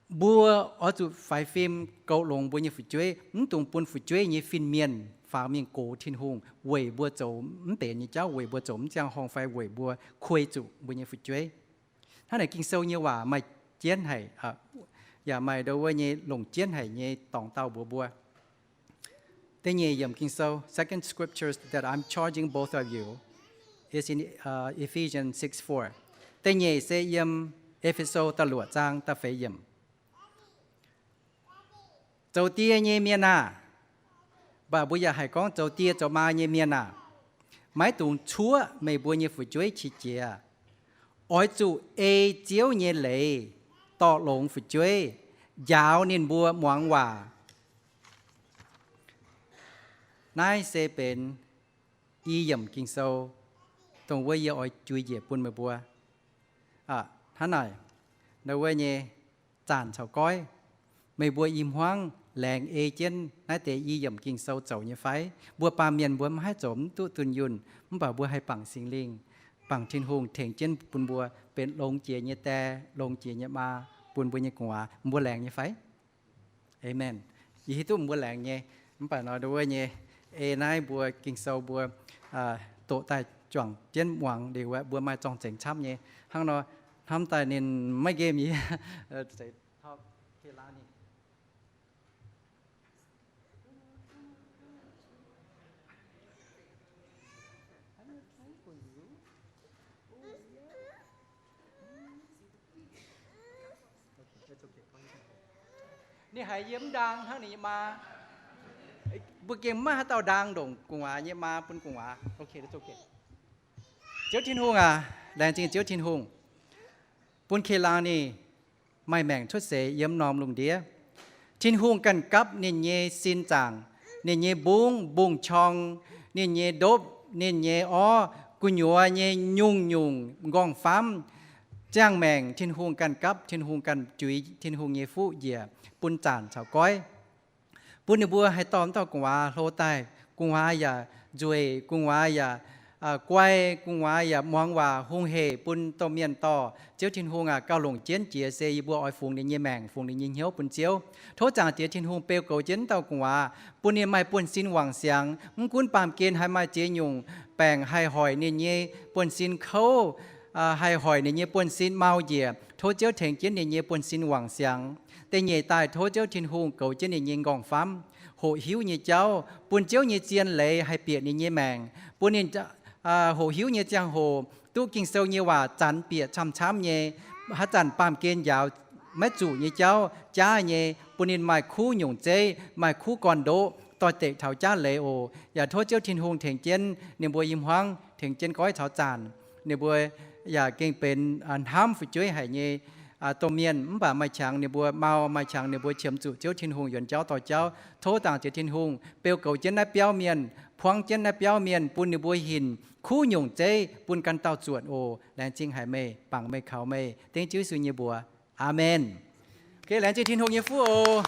Mbuo oix zuqc faix fim goux longx mbuo nyei fu'jueiv, mv dungx bun fu'jueiv nyei fin-mienh faaux mingh gox Tin-Hungh weic mbuo zoux mv benx nyei jauv, weic mbuo zoux mv ziangh horngh fai weic mbuo kuei zuqc mbuo nyei fu'jueiv. Hnangv naaic Ging-Sou nyei waac maaih jienv haic, yaac maaih ndo wuov nyei longc jienv haic nyei dorngx dauh mbuox mbuo. Da'nyeic yiemc Ging-Sou, second scriptures that I'm charging both of you is in Ephesians six four. Da'nyeic se yiem E^fe^so da'luoqc zaang da'feix yiemc. Zoux die nyei mienh aah! Mv baac mbuo yaac haih gorngv zoux die zoux maa nyei mienh aah! Maiv dungx cuoqv meih mbuo nyei fu'jueiv qiex jiez. Oix zuqc ei Ziouv nyei leiz, dorh longx fu'jueiv, njaaux ninh mbuo muangx waac. Naaiv se benx i yiemc Ging-Sou, dongh wuov yie oix juix njiec bun meih mbuo. Hnangv naaic, ndo wuov nyei zanc caux goiv, meih mbuo i hmuangv laengz ei jienv naaiv deix i yiemc Ging-Sou zoux nyei fai? Mbuo baamh mienh mbuo maiv haih zoux mv duqv dunh yunh, mv baac mbuo haih bangc Singx Lingh, bangc Tin-Hungh tengx jienv bun mbuo benx longx jiex nyei die, longx jiex nyei maa bun mbuo nyei gu'nguaaz. Mbuo laengz nyei fai? Amen. Yie hiuv duqv mbuo laengz nyei. Mv baac nor ndo wuov nyei, ei naaiv mbuo Ging-Sou mbuo doqc daaih juangc jienv muangx liuz, mbuo maaih zorng-zengx camv nyei. Hnangv nor, hnamv daaih ninh maiv nqemh yie. Ninh haiz yie mv ndaang hnangv ninh nyei maa. Mbuo gengh maiv haaix dauh ndaang ndongc gu'nguaaz nyei maa bun gu'nguaaz. Ziouv Tin-Hungh aac, laengz zingh Ziouv Tin-Hungh bun Ke^laa ninh maaih maengc cuotv seix yiem norm lungh ndiev. Tin-Hungh ganh gapv ninh nyei sin zaangc, ninh nyei mbungv, mbungv-qorng, ninh nyei ndopv, ninh nyei orv, gu'nyuoz nyei nyungc-nyungc nqorngv-famv, ziangh maengc Tin-Hungh ganh gapv, Tin-Hungh ganh juix, Tin-Hungh nyei fuqv njiec bun zanc caux goiv, bun ninh mbuo haih dorh dauh gu'nguaaz hlo daaih. Gu'nguaaz yaac nzueic, gu'nguaaz yaac guai, gu'nguaaz yaac muangx waac hungh heic bun domh mienh dorh. Ziouv Tin-Hungh aac, gauh longc jienv jiex se yie mbuo oix fungx ninh nyei maengc, fungx ninh nyei hnyouv bun Ziouv. Tov Zaangc Diex Tin-Hungh beu goux jienv dauh gu'nguaaz, bun ninh maaih buonv-sin wangc siangx. Mv gunv baamh gen haih maaih ziex nyungc baengc haih hoic ninh nyei buonv-sin kouv, haih hoic ninh nyei buonv-sin mau njiec, tov Ziouv tengx jienv ninh nyei buonv-sin wangc siangx. Da'nyeic daaih tov Ziouv Tin-Hungh goux jienv ninh nyei nqorngv-famv, hoqc hiuv nyei jauv, bun Ziouv nyei zien leiz haih bieqc ninh nyei maengc, bun ninh hoqc hiuv nyei ziangh hoc duqv Ging-Sou nyei waac zanx bieqc camv-camv nyei. Haaix zanc baamh gen njaaux maiv zuqc nyei jauv jaav nyei, bun ninh maaih kuv nyungc zeiv, maaih kuv gorn-ndoqv doix-dekc taux jaav leiz oc. Yaac tov Ziouv Tin-Hungh tengx jienv ninh mbuo i hmuangv, tengx jienv goiv caux zanc. ninh mbuo yaac gengh benx hnamv fu'jueiv haic nyei domh mienh, mv baac maaih qangx ninh mbuo mau, maaih qangx ninh mbuo qiemx zuqc Ziouv Tin-Hungh yuonx jauv dorh jauv. Tov dangc jiex Tin-Hungh beu goux jienv naaiv biauv mienh, puangv jienv naaiv biauv mienh, bun ninh mbuo hinc kuv nyungc zeiv bun ganh dauh zuotc oc. Laengz zingh haic meih, bangc meih, kaux meih, dengv Ziouv Yesu nyei mbuox. Aamen. Laengz zingh Tin-Hungh nyei fuqv oc.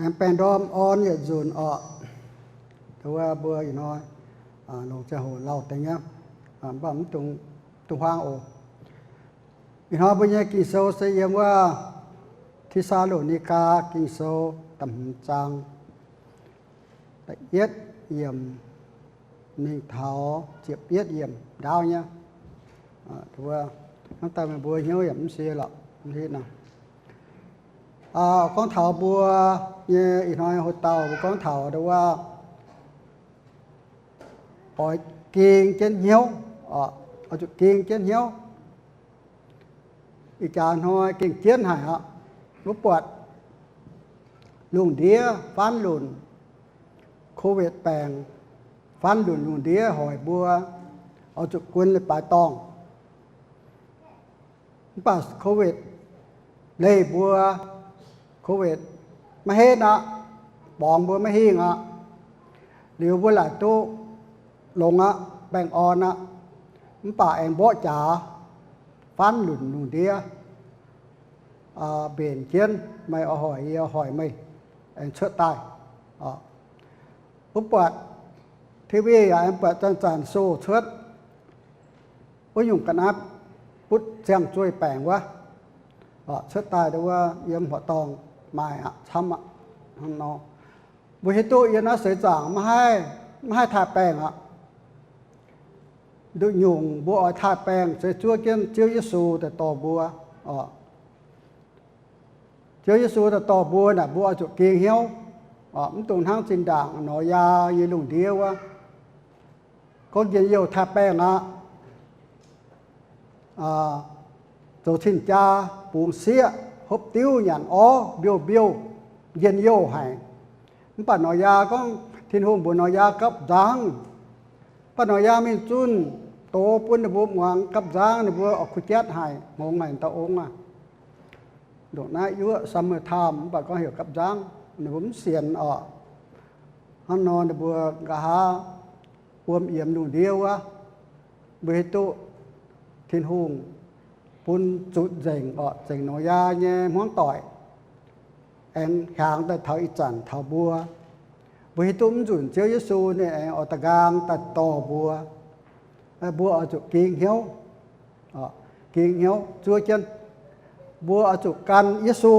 Aengx baengh ndorm orn yietc nzunc orqc. Wuov mbuo ih hnoi longc ziangh hoc lauh deix nyei, mv baac mv dungx huaang oc. Ih hnoi mbuo nyei Ging-Sou se yiem wuov Te^saa^lo^ni^gaa Ging-Sou da'hmz zaang da'yietv yiemc mingh taux ziepc yietv yiemc ndaauv nyei. Hnangv daaih meih mbuo hnyouv yaac mv sie lorqc. Gorngv taux mbuo nyei ih hnoi hoc dauh mbuo gorngv taux wuov oix ging jienv hnyouv, oix zuqc ging jienv hnyouv. Ih jaax hnoi gengh jienv haic aqv. Wuov buatc lungh ndiev faanv lunc, COVID baengc faanv lunc, lungh ndiev hoic mbuo oix zuqc guon leiz-baaix dorngh. Mv baac COVID leih mbuo, COVID maiv henv aqv, borngz mbuo maiv hingh aqv. Liuz mbuo laaic duqv longx aqv, baengh orn aqv. Mv baac aengx mborqv jaax faanv lunc lungh ndiev mbenc jienv, meih oix hoic yie, yie hoic meih, aengx cuotv daaih. Wuov buatc T V yaac aengx buatc zanc-zanc show cuotv wuov nyungc ga'naaiv butv ziangh zueih baengc wuov cuotv daaih wuov, yiem horqc dorngh maaih aqv, camv aqv. Hnangv nor, mbuo hiuv duqv yiem naaiv seix zaangc maiv haih, maiv haih taaih baengh aqv. Nduqc nyungc mbuo oix taaih baengh se zuov jienv Ziouv Yesu daaih dorh mbuo. Ziouv Yesu daaih dorh mbuo naaic, mbuo oix zuqc ging hnyouv, mv dungx hnangv zinh ndaangc Noyaa nyei lungh ndiev wuov, gorngv njien-youh taaih baengh aqv, zoux cing-jaa, bungx sieqv, hopv diuv, nyanc orv, mbiouh mbiouh, njien-youh haic. Mv baac Noyaa gorngv, Tin-Hungh mbuox Noyaa gapv nzangv. Mv baac Noyaa mingh zunh doz bun ninh mbuo muangx gapv nzangv, ninh mbuo oix kuh jatv haic, hngongx haic, dauh ong aac. Ndongc naaiv yuoqv summer time, mv baac gorngv heuc gapv nzangv, ninh mbuo mv sienx orqc. Hnangv nor ninh mbuo nqa'haav wuom yiemx lungh ndiev wuov, mbuo hiuv duqv Tin-Hungh bun zutc nzengc orqc, zengc Noyaa nyei hmuangv doic, aengx hiaangx daaih taux ih zanc taux mbuo. Mbuo hiuv duqv mv nzunc Ziouv Yesu ninh aengx oix da'nqaang daaih dorh mbuo. Mbuo oix zuqc ging hnyouv, ging hnyouv zuov jienv. Mbuo oix zuqc gan Yesu,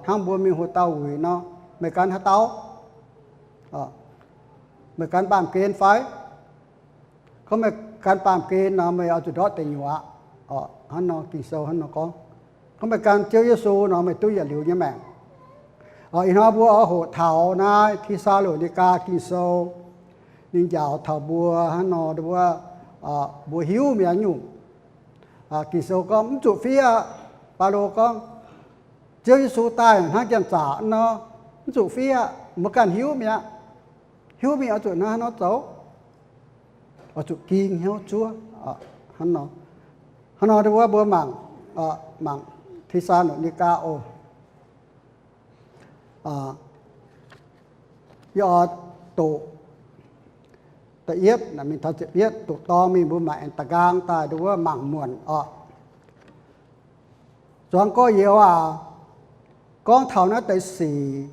hnangv mbuo mingh hoc dauh wuic nor. Meih gan haaix dauh? Meih gan baamh gen fai? Gorngv meih gan baamh gen nor, meih oix zuqc ndortv deic nyuoqc aqv. Hnangv nor Ging-Sou hnangv nor gorngv. Gorngv meih gan Ziouv Yesu nor, meih duqv yietc liuz nyei maengc. Ih hnoi mbuo oix hoqc taux naaiv Te^saa^lo^ni^gaa Ging-Sou, ninh njaaux taux mbuo hnangv nor wuov, mbuo hiuv mi'aqv nyungc. Ging-Sou gorngv mv zuqc fiev. Baulo gorngv, Ziouv Yesu daaih hnangv janx-zaqc nor, mv zuqc fiev. Mbuo ganh hiuv mi'aqv. Hiuv mingh oix zuqc hnangv haaix nor zoux? Oix zuqc ging hnyouv zuov. Hnangv nor, hnangv nor wuov mbuo mangc, mangc Te^saa^lo^ni^gaa oc. Yie oix doqc da'yietv mingh taux ziepc yietv, doqc dorng mingh mbuo mangc aengx da'nqaang daaih wuov mangc muonc orqc. Zuangx gorx-youz aac, gorngv taux naaiv deix sic,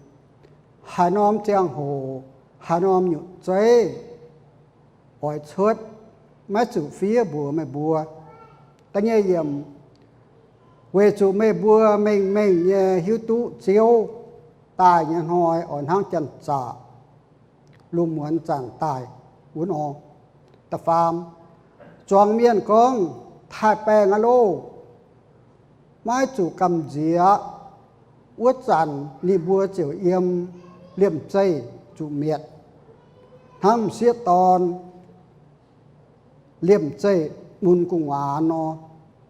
haaix norm ziangh hoc, haaix norm nyutc zeiv oix cuotv, maiv zuqc fiev mbuox meih mbuo. Da'nyeic yiemc, weic zuqc meih mbuo mengh mengh nyei hiuv duqv Ziouv daaih nyei hnoi oix hnangv janx-zaqc lungh muonz zanc daaih wuov nor. Da'faam, zuangx mienh gorngv, taaih baengh aqv loh! Maiv zuqc gamh nziex. Wuov zanc ninh mbuo ziouc yiem liemh zeih zuqc mietc, hnangv m'sieqv dorn liemh zeih mun gu'nguaaz nor,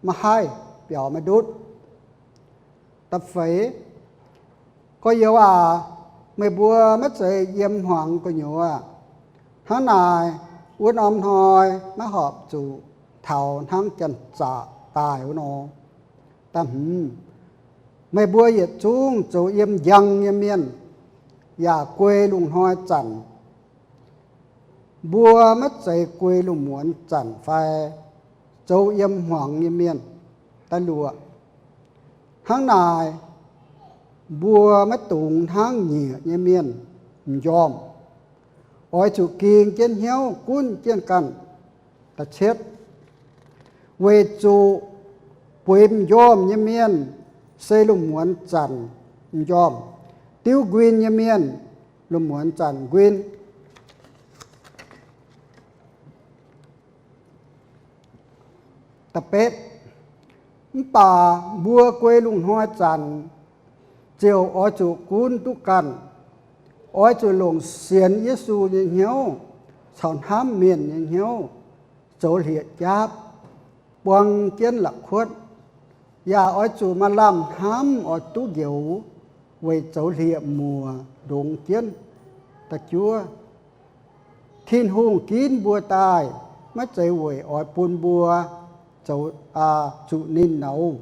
maiv haih biaux maiv ndutv. Da'feix, gorx-youz aac, meih mbuo maiv zeiz yiem hmuangx gu'nyuoz. Hnangv naaic, wuov norm hnoi maiv horpc zuqc taux hnangv janx-zaqc daaih wuov nor. Da'hmz, meih mbuo yietc zungv zoux yiem njang nyei mienh, yaac guei lungh hnoi zanc. Mbuo maiv zeiz guei lungh muonz zanc fai zoux yiem hmuangx nyei mienh. Da'luoqc, hnangv naaic, mbuo maiv dungx hnangv nyiec nyei mienh m'njormh. Oix zuqc ging jienv hnyouv gunv jienv ganh. Da'cietv, weic zuqc bueix m'njormh nyei mienh se lungh muonz zanc m'njormh, diuv nquin nyei mienh lungh muonz zanc nquin. Da'betv, mv baac mbuo guei lungh hnoi zanc ziouc oix zuqc gunv duqv ganh. Oix zuqc longc sienx Yesu nyei hnyouv caux hnamv mienh nyei hnyouv zoux hlieqv-jaapv buang jienv la'kuotv, yaac oix zuqc maaih lamh hnamv oix duqv njoux weic zoux hlieqv-muoc ndongx jienv. Da'juov, Tin-Hungh ginv mbuo daaih maiv zeiz weic oix bun mbuo zoux, aa, zuqc ninh nouz.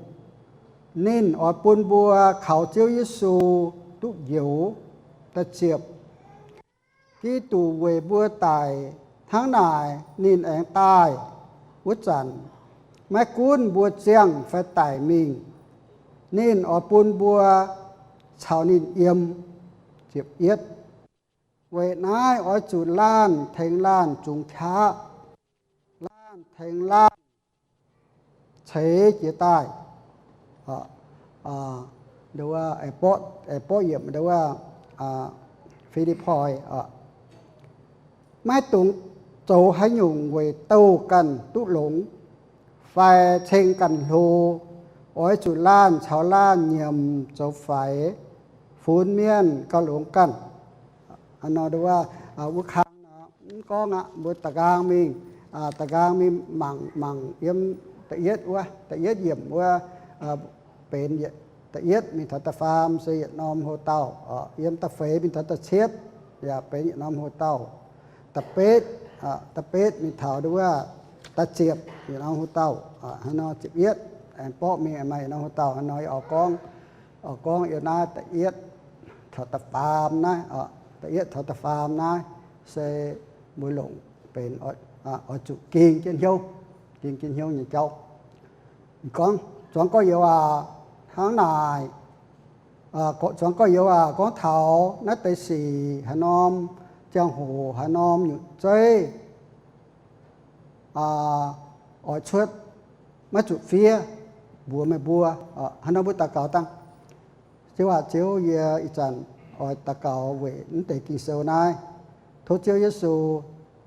Ninh oix bun mbuo kaux Ziouv Yesu duqv njoux. Da'ziepc, Giduc weic mbuo daic, hnangv naaic ninh aengx daaih wuov zanc, maiv gunv mbuo ziangh fai daic mingh, ninh oix bun mbuo caux ninh yiem. Ziepc yietv, weic naaiv oix zuqc laanh tengx laanh zungx qaqv, laanh tengx laanh ceix jiez daaih. Aa, aa, ndo wuov, aa, borqv, aa, borqv yiemc ndo wuov, aa, Fi^lipv^poi, aa, maiv dungx zoux haaix nyungc weic douh ganh duqv longx fai ceng ganh hlo. Oix zuqc laanh caux laanh nyiemc zoux faix, funx mienh gauh longx ganh. Aa, nor ndo wuov, aa, wuov kang nor mv gorngv aqv. Mbuo da'nqaang mingh, aa, da'nqaang mingh mangc, mangc yiem da'yietv wuov, da'yietv yiemc wuov, aa, benx yietc, da'yietv mingh taux da'faam se yietc norm hlo dauh. Aa, yiem da'feix mingh taux da'cietv yaac benx yietc norm hlo dauh. Da'betv, aa, da'betv mingh taux ndo wuov da'ziepc yietc norm hlo dauh. Aa, hnangv nor ziepc yietv aengx borqv mingh maaih yietc norm hlo dauh. Hnangv nor yie oix gorngv, oix gorngv yiem naaiv da'yietv taux da'faam naaiv, aa, da'yietv taux da'faam naaiv se mbuo longc benx oix, aa, oix zuqc ging jienv hnyouv, ging jienv hnyouv nyei jauv. Gorngv, zuangx gorx-youz aac, hnangv naaic, aa, zuangx gorx-youz aac, gorngv taux naaiv deix sic haaix norm ziangh hoc, haaix norm nyutc zeiv, aa, oix cuotv maiv zuqc fiev mbuox meih mbuo. Aa, haaix nor mbuo daux gaux dangh. Ziouv aac, Ziouv, yie ih zanc oix daux gaux weic naaiv deix Ging-Sou naaiv. Tov Ziouv Yesu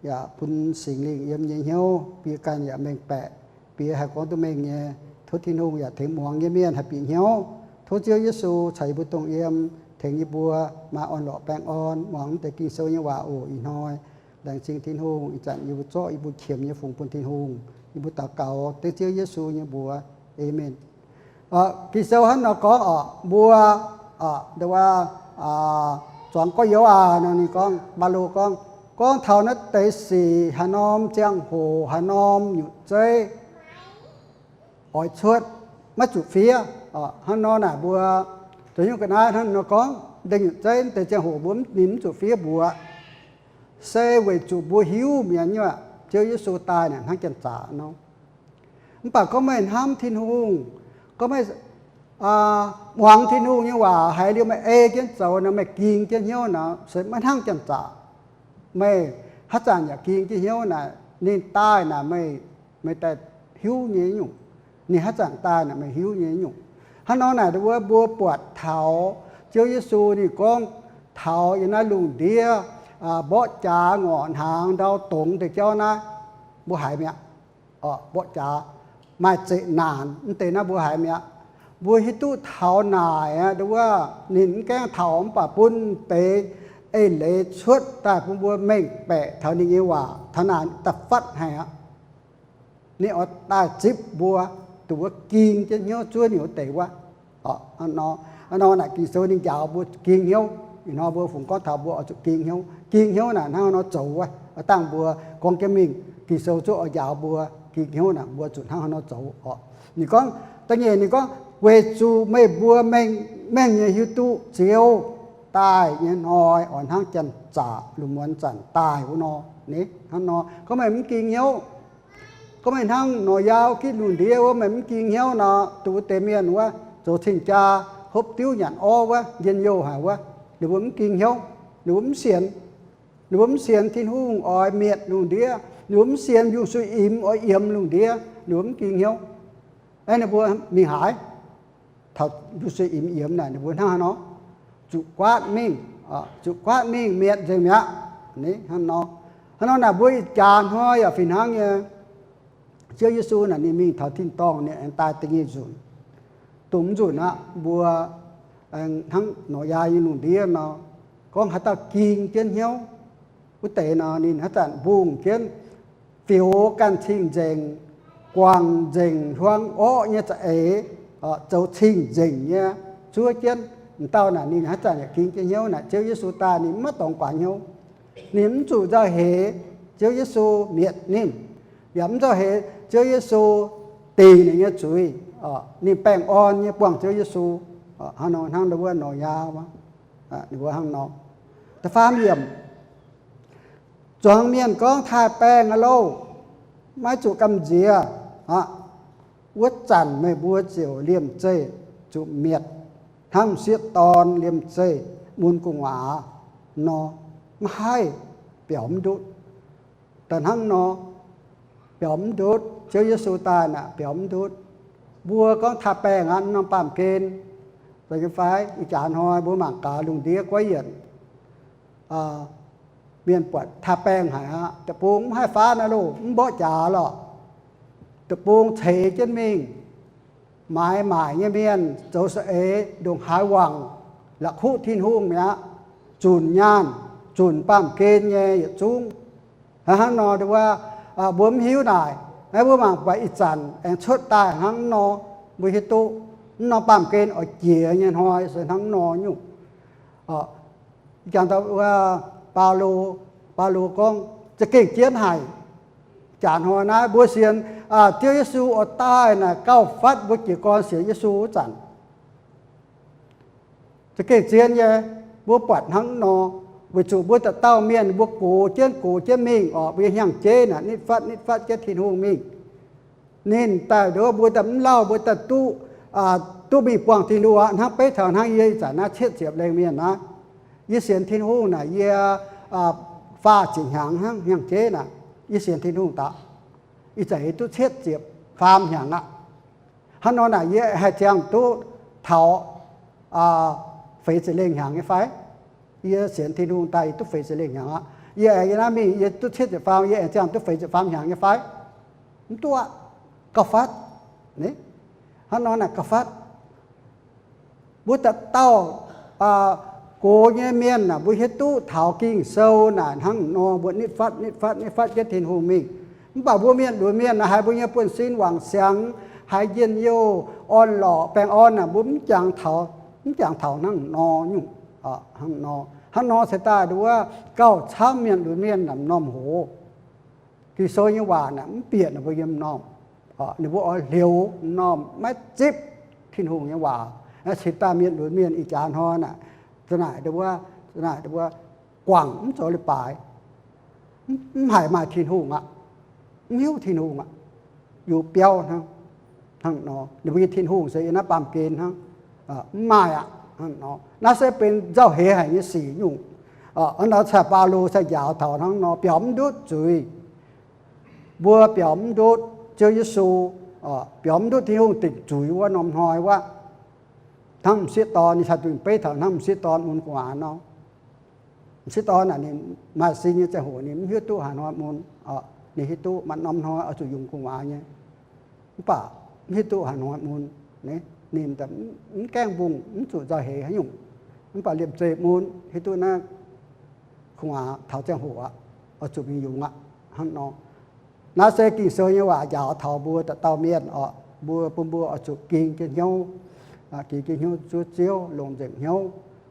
yaac bun Singx Lingh yiem yie nyei hnyouv, bie ganh yaac mengh baeqc, bie haih gorngv duqv mengh nyei. Tov Tin-Hungh yaac tengx muangx nyei mienh haih bieqc hnyouv. Tov Ziouv Yesu caux yie mbuo dongh yiem, tengx yie mbuo maaih orn-lorqc baengh orn muangx naaiv deix Ging-Sou nyei waac oc. Ih hnoi laengz zingh Tin-Hungh, ih zanc yie mbuo zorqv yie mbuo qiemx nyei fungx bun Tin-Hungh. Yie mbuo daux gaux dengv Ziouv Yesu nyei mbuox. Aamen. Aa, Ging-Sou hnangv nor gorngv oc, mbuo, aa, ndo wuov, aa, zuangx gorx-youz aac, nor ninh gorngv, Baulo gorngv, gorngv taux naaiv deix sic haaix norm ziangh hoc, haaix norm nyutc zeiv oix cuotv, maiv zuqc fiev. Aa, hnangv nor naaic mbuo zoux nyungc ga'naaiv hnangv nor gorngv, deix nyutc zeiv deix ziangh hoc mbuo ninh mv zuqc fiev mbuox, se weic zuqc mbuo hiuv mi'aqv, Ziouv Yesu daaih naaic hnangv janx-zaqc nor. Mv baac gorngv meih hnamv Tin-Hungh, gorngv meih, aa, muangx Tin-Hungh nyei waac haiz liuz meih ei jienv zoux nor, meih ging jienv hnyouv nor, se maiv hnangv janx-zaqc. Meih haaix zanc yaac ging jienv hnyouv naaic, ninh daaih naaic meih, meih daaih hiuv nyei nyungc. Ninh haaix zanc daaih naaic meih hiuv nyei nyungc. Hnangv nor naaic wuov mbuo buatc taux Ziouv Yesu ninh gorngv taux yiem naaiv lungh ndiev, aa, mborqv jaax ngorc hnaangx ndau dongz deix jauv naaiv, mbuo haiz mi'aqv. Orqc, mborqv jaax maaih zeqc naanc mv deix naaiv mbuo haiz mi'aqv. Mbuo hiuv duqv taux naaic aqv, ndo wuov ninh mv gaengh taux mv baac bun deix eix leiz cuotv daaih bun mbuo mengh baeqc taux ninh nyei waac, taux naaic da'fatv haic aqv. Ninh oix daaih zipv mbuo, dongh wuov ging jienv hnyouv zuov ninh wuov deix wuov. Nor, nor naaic Ging-Sou ninh njaaux mbuo ging hnyouv. Ih hnoi mbuo fungx gorngv taux mbuo oix zuqc ging hnyouv. Ging hnyouv naaic hnangv haaix nor zoux wuov, dangh mbuo gorngv jienv mingh, Ging-Sou zuqc oix njaaux mbuo ging hnyouv naaic mbuo zuqc hnangv haaix nor zoux oc. Ninh gorngv, da'nyeic ninh gorngv, weic zuqc meih mbuo mengh, mengh nyei hiuv duqv Ziouv daaih nyei hnoi oix hnangv janx-zaqc lungh muonz zanc daaih wuov nor. Hnangv nor gorngv meih mv ging hnyouv, gorngv meih hnangv Noyaa gitv lungh ndiev wuov, meih mv ging hnyouv nor, dongh wuov deix mienh wuov zoux cing-jaa, hopv diuv nyanc orv wuov, njien-youh haic wuov, ninh mbuo mv ging hnyouv, ninh mbuo mv sienx. Ninh mbuo mv sienx Tin-Hungh oix mietc lungh ndiev, ninh mbuo mv sienx mbiungc-suiv imx oix yiemx lungh ndiev, ninh mbuo mv ging hnyouv. Aeqv, ninh mbuo mingh haaix? Taux mbiungc-suiv imx yiemx naaic ninh mbuo hnangv haaix nor? Zuqc guaatv mingh, zuqc guaatv mingh mietc nzengc mi'aqv. Hnangv nor, hnangv nor naaic mbuo ih jaax hnoi yaac fih hnangv nyei. Ziouv Yesu naaic ninh mingh taux tin-dorngh ninh aengx daaih da'nyeic nzunc. Dongh mv nzunc aqv, mbuo aengx hnangv Noyaa nyei lungh ndiev nor, gorngv haaix dauh ging jienv hnyouv wuov deix nor, ninh haaix zanc mbungh jienv, fioux ganh cing-nzengc, guangc nzengc hiuang orqv nyei za'eix, zoux cing-nzengc nyei zuov jienv, m'dauh naaic ninh haaix zanc yaac ging jienv hnyouv naaic Ziouv Yesu daaih ninh maiv dorngx guaax hnyouv. Ninh mv zuqc nzauh heix Ziouv Yesu mietc ninh, yaac mv nzauh heix Ziouv Yesu dingc ninh nyei zuiz. Ninh baengh orn nyei buangh Ziouv Yesu. Hnangv nor, hnangv wuov Noyaa wuov, ninh mbuo hnangv nor. Da'faam yiemc, zuangx mienh gorngv taaih-baengh aqv loh, maiv zuqc gamh nziex aqv. Wuov zanc meih mbuo ziouc liemh zeih zuqc mietc hnangv m'sieqv dorn liemh zeih mun gu'nguaaz nor, maiv haih biaux mv ndutv. Da'hnangv nor, biaux mv ndutv. Ziouv Yesu daaih naaic biaux mv ndutv. Mbuo gorngv taaih-baengh aqv, mv norm baamh gen, zoux nyei fai? Ih jaax hnoi mbuo mangc gaax lungh ndiev guaiv yienc, mienh buatc taaih-baengh haic aqv. Deic-bung mv haih faatv naaiv loh, mv mborqv jaax lorqc. Deic-bung ceix jienv mingh. Maaiz maaic nyei mienh zoux saeng-eix ndongc haaix wangc, la'kuqv Tin-Hungh mi'aqv, zunc nyaanh, zunc baamh gen nyei yietc zungv. Hnangv nor wuov, mbuo mv hiuv naaic, mbuo mangc buatc ih zanc aengx cuotv daaih hnangv nor, mbuo hiuv duqv mv norm baamh gen oix jiex nyei hnoi se hnangv nor nyungc. Jangx daaih wuov, Baulo, Baulo gorngv za'gengh jienv haic. Jaax hnoi naaiv mbuo sienx Ziouv Yesu oix daaih naaic gauh fatv mbuo jiez gorn sienx Yesu wuov zanc. Za'gengh zien nyei, mbuo buatc hnangv nor, weic zuqc mbuo dauh dauh mienh mbuo gox jienv gox jienv mingh oc, mbuo nyei hnyangx-jeiv naaic nitv fatv nitv fatv jienv Tin-Hungh mingh. Ninh daaih nduov mbuo daaih mv lauh, mbuo daaih duqv, duqv mingh buangh Tin-Hungh aqv. Hnangv beiv taux hnangv yie ih zanc naaiv cietv ziepc lengh mienh naaiv, yie sienx Tin-Hungh naaic yie faah ziepc hnyangx hnangv, hnyangx-jeiv naaic yie sienx Tin-Hungh daaih. Ih zanc yie duqv cietv ziepc faam hnyangx aqv. Hnangv nor naaic yie haih ziangh duqv taux feix ziepc lengh hnyangx nyei fai? Yie sienx Tin-Hungh daaih yie duqv feix ziepc lengh hnyangx aqv. Yie aengx yie naaiv mingh yie duqv cietv ziepc faam, yie aengx ziangh duqv feix ziepc faam hnyangx nyei fai? Mv duqv aqv. Gauh fatv. Hnangv nor naaic gauh fatv. Mbuo dauh dauh gox nyei mienh aah, mbuo hiuv duqv taux Ging-Sou naaic hnangv nor, mbuo nitv fatv nitv fatv nitv fatv jienv Tin-Hungh mingh. Mv baac mbuo mienh lunx mienh naaic, haiz mbuo nyei buonv-sin wangc siangx, haiz njien-youh orn-lorqc baengh orn naaic, mbuo mv jangx taux, mv jangx taux hnangv nor nyungc. Hnangv nor, hnangv nor se daaih nduov gauh camv mienh lunx mienh naaic m'normh hoz. Ging-Sou nyei waac naaic mv bieqc ninh mbuo yiem m'normh. Ninh mbuo oix hleux m'normh maiv zipv Tin-Hungh nyei waac. Cingx daaih mienh lunx mienh ih jaax hnoi naaic, za'naaic nduov, za'naaic nduov guangc mv zoux leiz-baaix, mv haiz maaih Tin-Hungh aqv, mv hiuv Tin-Hungh aqv, yungz biauv hnangv. Hnangv nor ninh mbuo nyei Tin-Hungh se yiem naaiv baamh gen hnangv, mv maaih aqv. Hnangv nor naaiv se benx nzauh heix haic nyei sic nyungc. Hnangv nor cai Baulo cai njaaux taux hnangv nor, biaux mv ndutv zuiz. Mbuo biaux mv ndutv Ziouv Yesu, biaux mv ndutv Tin-Hungh dingc zuiz wuov norm hnoi wuov, hnangv m'sieqv dorn, ninh cai dunh beiv taux hnangv m'sieqv dorn mun gu'nguaaz nor. M'sieqv dorn naaic ninh maaih sin nyei ziangh hoc ninh mv hiuv duqv haaix hnoi mun. Ninh hiuv duqv maaih norm hnoi oix zuqc yungz gu'nguaaz nyei, mv baac mv hiuv duqv haaix hnoi mun. Ninh mv gaengh mbungh, mv zuqc nzauh heix haaix nyungc, mv baac liemh zeih mun hiuv duqv naaiv gu'nguaaz taux ziangh hoc aqv, oix zuqc mingh yungz aqv. Hnangv nor Naaiv se Ging-Sou nyei waac njaaux taux mbuo dauh dauh mienh oc. Mbuo, mbuo, mbuo oix zuqc ging jienv hnyouv, ging jienv hnyouv zuov Ziouv, longc nzengc hnyouv.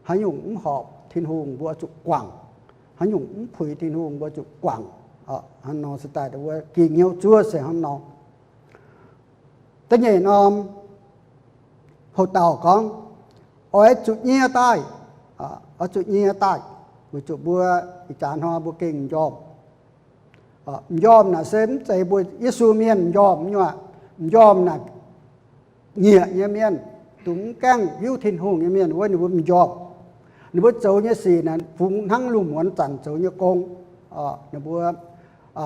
Haaix nyungc mv horpc Tin-Hungh mbuo oix zuqc guangc. Haaix nyungc mv puix Tin-Hungh mbuo zuqc guangc. Hnangv nor se daaih mbuo ging hnyouv zuov se hnangv nor. Da'nyeic norm hoc dauh gorngv, oix zuqc nyie daaih, oix zuqc nyie daaih, weic zuqc mbuo ih jaax hnoi mbuo gengh m'njormh. M'njormh naaic se mv zeiz mbuo Yesu mienh m'njormh nyei aqv. M'njormh naaic nyiec nyei mienh, dongh mv gaengh hiuv Tin-Hungh nyei mienh wuov ninh mbuo m'njormh. Ninh mbuo zoux nyei sic naaic fungx hnangv lungh muonz zanc zoux nyei gong. Ninh mbuo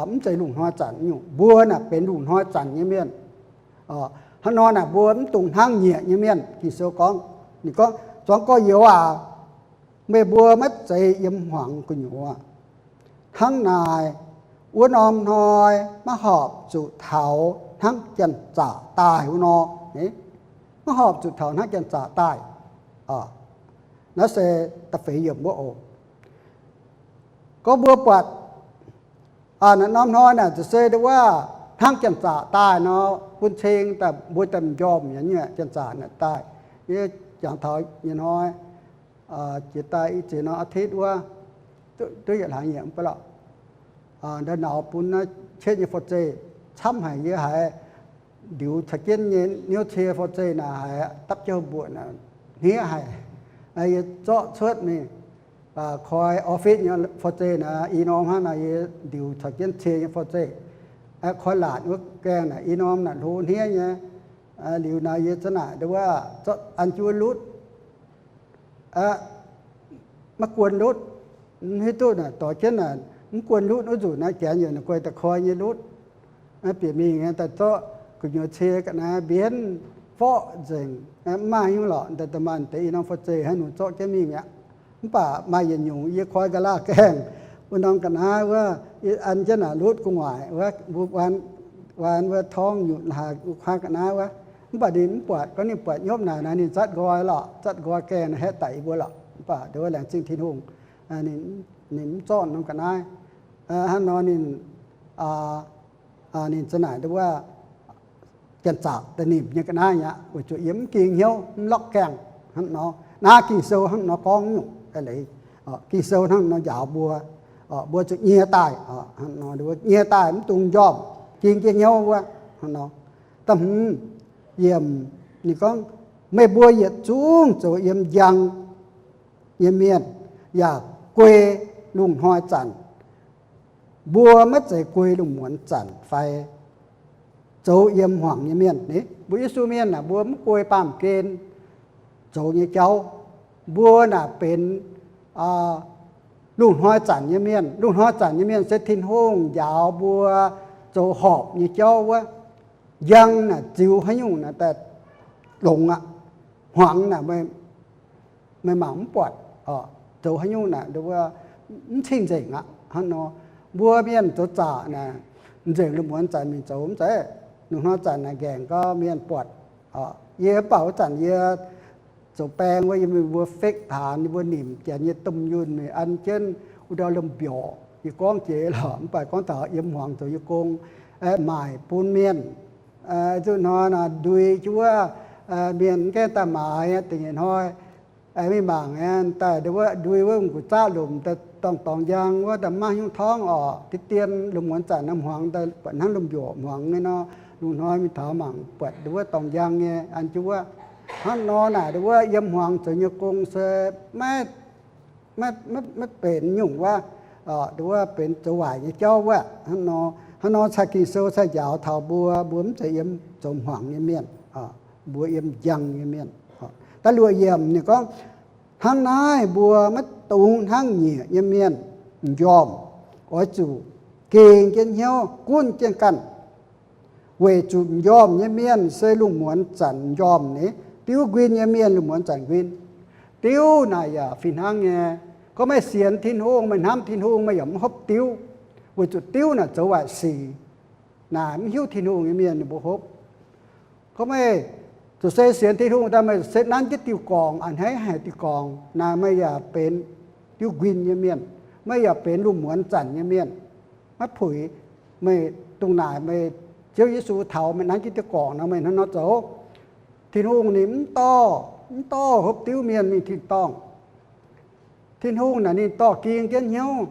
mv zeiz lungh hnoi zanc nyungc. Mbuo naaic benx lungh hnoi zanc nyei mienh. Hnangv nor naaic mbuo mv dungx hnangv nyiec nyei mienh. Ging-Sou gorngv, ninh gorngv, Zuangx gorx-youz aac, meih mbuo maiv zeiz yiem hmuangx gu'nyuoz. Hnangv naaic, wuov norm hnoi maiv horpc zuqc taux hnangv janx-zaqc daaih wuov nor. Maiv horpc zuqc taux hnangv janx-zaqc daaih. Naaiv se da'feix yiemc wuov oc. Gorngv mbuo buatc naaiv norm hnoi naaic ziouc se ndau wuov hnangv janx-zaqc daaih nor, bun cing daaih mbuo daaih m'njormh nyei janx-zaqc naaic daaih. Yie jangx taux nyei hnoi, jiex daaih i ziex norm อาทิตย์ wuov, duqv yietc hlaax nyieqc mv baac lorqc, ndau nauz bun naaiv cietv nyei fo zeih camv haic. Yie haiz ndiux caux jienv nyei hnyouv cie fo zeih naaic haiz dapv jienv mbuoqc hniev haic. Yie zorqv cuotv mingh koi office nyei fo zeih naaic i norm hnangv naaic, yie ndiux caux jienv cie nyei fo zeih koi laatc wuov gaengh naaic i norm naaic hlo hniev nyei. Liuz naaic yie za'gengh naaic ndau wuov zorqv an jienv wuov lutv, maiv guon lutv. Hiuv duqv naaic dorh jienv naaic mv guon lutv wuov nzunc naaic janx yaac naaic guai da'koi nyei lutv. Bieqc mingh daaih zorqv gu'nyuoz cie ga'naaiv mbienv forqv nzengc, mv maaih nyungc lorqc. Daaih da'maanh deix i norm fo zeih haaix nyungc zorqv jienv mingh mi'aqv. Mv baac maaih yietc nyungc yie koi ga'laav gaengh wuov norm ga'naaiv wuov, yie an jienv naaic lutv gu'nguaaic wuov, waan wuov torngv nyutc haaix wuov kuaaiv ga'naaiv wuov. Mv baac ninh mv buatc, gorngv ninh buatc nyopv naaic naaic ninh zatv nqoi lorqc, zatv nqoi gaengh naaic haeqv daic yie mbuo lorqc. Mv baac ndau wuov laengz zingh Tin-Hungh, ninh mv zorqv norm ga'naaiv. Hnangv nor ninh, ninh za'gengh naaic ndau wuov janx-zaqc da'nimc nyei ga'naaiv mi'aqv, weic zuqc yie mv ging hnyouv, mv lorqc gaengh hnangv nor. Naaiv Ging-Sou hnangv nor gorngv nyungc. Leiz Ging-Sou hnangv nor njaaux mbuo, mbuo zuqc nyie daaih, nyie daaih mv dungx m'njormh, ging jienv hnyouv wuov hnangv nor. Da'hmz yiemc ninh gorngv, meih mbuo yietc zungv zoux yiem njang nyei mienh yaac guei lungh hnoi zanc. Mbuo maiv zeiz guei lungh muonz zanc fai zoux yiem hmuangx nyei mienh. Mbuo Yesu mienh naaic mbuo mv guei baamh gen zoux nyei jauv. Mbuo naaic benx lungh hnoi zanc nyei mienh. Lungh hnoi zanc nyei mienh se Tin-Hungh njaaux mbuo zoux horpc nyei jauv wuov. Njang naaic ziux haaix nyungc naaic daaih longx aqv. Hmuangx naaic meih mangc mv buatc, zoux haaix nyungc naaic mv cing-nzengc aqv. Hnangv nor, mbuo mienh zoux zaqc naaic, nzengc lungh muonz zanc mingh zoux mv zeiz. Lungh hnoi zanc naaic nqaengc gau mienh buatc. Yie mv baac wuov zanc yie zoux baeng wuov, yie mingh mbuo fake taanx, yie mbuo nimc janx nyei domh yunh mingh an jienv wuov ndau lomh mbiorqc. Yie gorngv jiex lorqc, mv baac gorngv taux yiem hmuangx zoux nyei gong, maaic bun mienh. Zuqc hnoi naaic ndui jienv wuov, mienh mv gaengh daaih maaiz, da'nyeic hnoi mingh mangc daaih ndui wuov m'gu'zaqv lomc daaih dorngc dorngx njang wuov, daaih maiv maaih hnyouv torngv orqc. Deix dien lungh muonz zanc naaiv hmuangx daaih buatc hnangv lomh mbiorqc hmuangx nyei nor, lungh hnoi mingh taux mangc buatc ndui wuov dorngx njang nyei an jienv wuov. Hnangv nor naaic ndui wuov yiem hmuangx zoux nyei gong se maiv, maiv benx nyungc wuov, ndui wuov benx zoux waaic nyei jauv wuov. Hnangv nor, hnangv nor cai Ging-Sou cai njaaux taux mbuo, mbuo mv zeiz yiem zoux hmuangx nyei mienh, mbuo yiem njang nyei mienh. Da'luoqc yiemc ninh gorngv, hnangv naaiv mbuo maiv dungx hnangv nyiec nyei mienh m'njormh, oix zuqc gengh jienv hnyouv gunv jienv ganh. Weic zuqc m'njormh nyei mienh se lungh muonz zanc m'njormh nyei, diuv nquin nyei mienh lungh muonz zanc nquin. Diuv naaic yaac fih hnangv nyei. Gorngv meih sienx Tin-Hungh, meih hnamv Tin-Hungh, meih yaac mv hopv diuv, weic zuqc diuv naaic zoux waaic sic. Naaic mv hiuv Tin-Hungh nyei mienh ninh mbuo hopv. Gorngv meih zuqc se sienx Tin-Hungh daaih, meih se nanv jienv diuh gorngc, a'hneiv haic diuh gorngc, naaic meih yaac benx diuv nquin nyei mienh, meih yaac benx lungh muonz zanc nyei mienh, maiv puix Meih dungh naaic meih Ziouv Yesu taux meih nanv jienv diuh gorngc nor meih hnangv nor zoux. Tin-Hungh ninh mv dorh, mv dorh hopv diuv mienh mingh tin-dorngh. Tin-Hungh naaic ninh dorh ging jienv hnyouv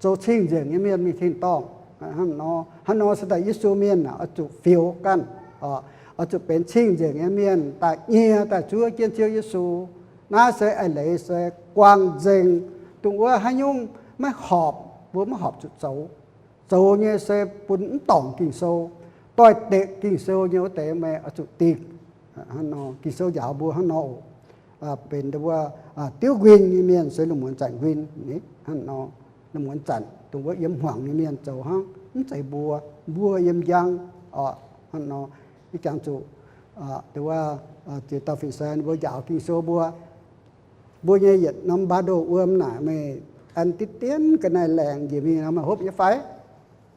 zoux cing-nzengc nyei mienh mingh tin-dorngh. Hnangv nor, hnangv nor se daaih Yesu mienh naaic oix zuqc fioux ganh, oix zuqc benx cing-nzengc nyei mienh daaih nyie daaih zuov jienv Ziouv Yesu. Naaiv se eix leiz se guangc nzengc, dongh wuov haaix nyungc maiv horpc mbuo maiv horpc zuqc zoux. Zoux nyei se bun mv dorngc Ging-Sou, doix-dekc Ging-Sou nyei wuov deix meih oix zuqc dingh. Ging-Sou njaaux mbuo hnangv nor oc. Benx wuov diuv nquin nyei mienh se lungh muonz zanc nquin. Hnangv nor, lungh muonz zanc dongh wuov yiem hmuangx nyei mienh zoux hnangv, mv zeiz mbuo. Mbuo yiem njang oc. Hnangv nor, ih jangx zuqc dongh wuov ziex dauh fin-saeng mbuo njaaux Ging-Sou mbuo, mbuo nyei yietc norm mbaah ndoh wuom naaic meih an diqv dienv ga'naaiv laengz njiec mingh nor meih hopv nyei fai?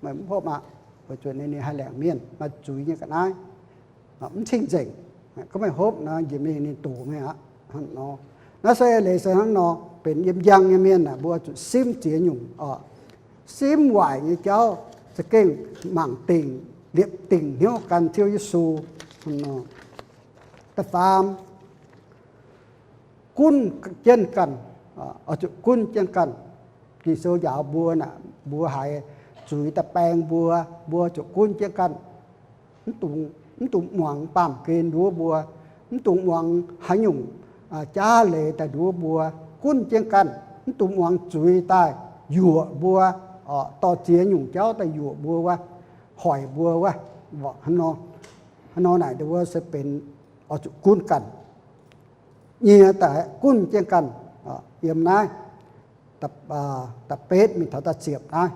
Meih mv hopv aqv. Weic zuqc ninh haih laengc mienh maaih zuiz nyei ga'naaiv, mv cing-nzengc. Gorngv meih hopv nor njiec mingh ninh doqc meih aqv. Hnangv nor, naaiv se leiz se hnangv nor benx yiem njang nyei mienh aah, mbuo zuqc simv ziex nyungc oc. Simv waaic nyei jauv za'gengh mangc dingc, liepc dingc hnyouv gan Ziouv Yesu. Hnangv nor, da'faam, gunv jienv ganh, oix zuqc gunv jienv ganh. Ging-Sou njaaux mbuo naaic, mbuo haiz zuiz daaih baeng mbuo, mbuo zuqc gunv jienv ganh. Mv dungx, mv dungx muangx baamh gen nduov mbuo, mv dungx muangx haaix nyungc jaav leiz daaih nduov mbuo. Gunv jienv ganh, mv dungx muangx zuiz daaih yuoqc mbuo, dorh ziex nyungc jauv daaih yuoqc mbuo wuov, hoic mbuo wuov. Hnangv nor naaic, wuov se benx oix zuqc gunv ganh. Nyie daaih gunv jienv ganh. Yiem naaiv da'betv mingh taux da'ziepc naaiv,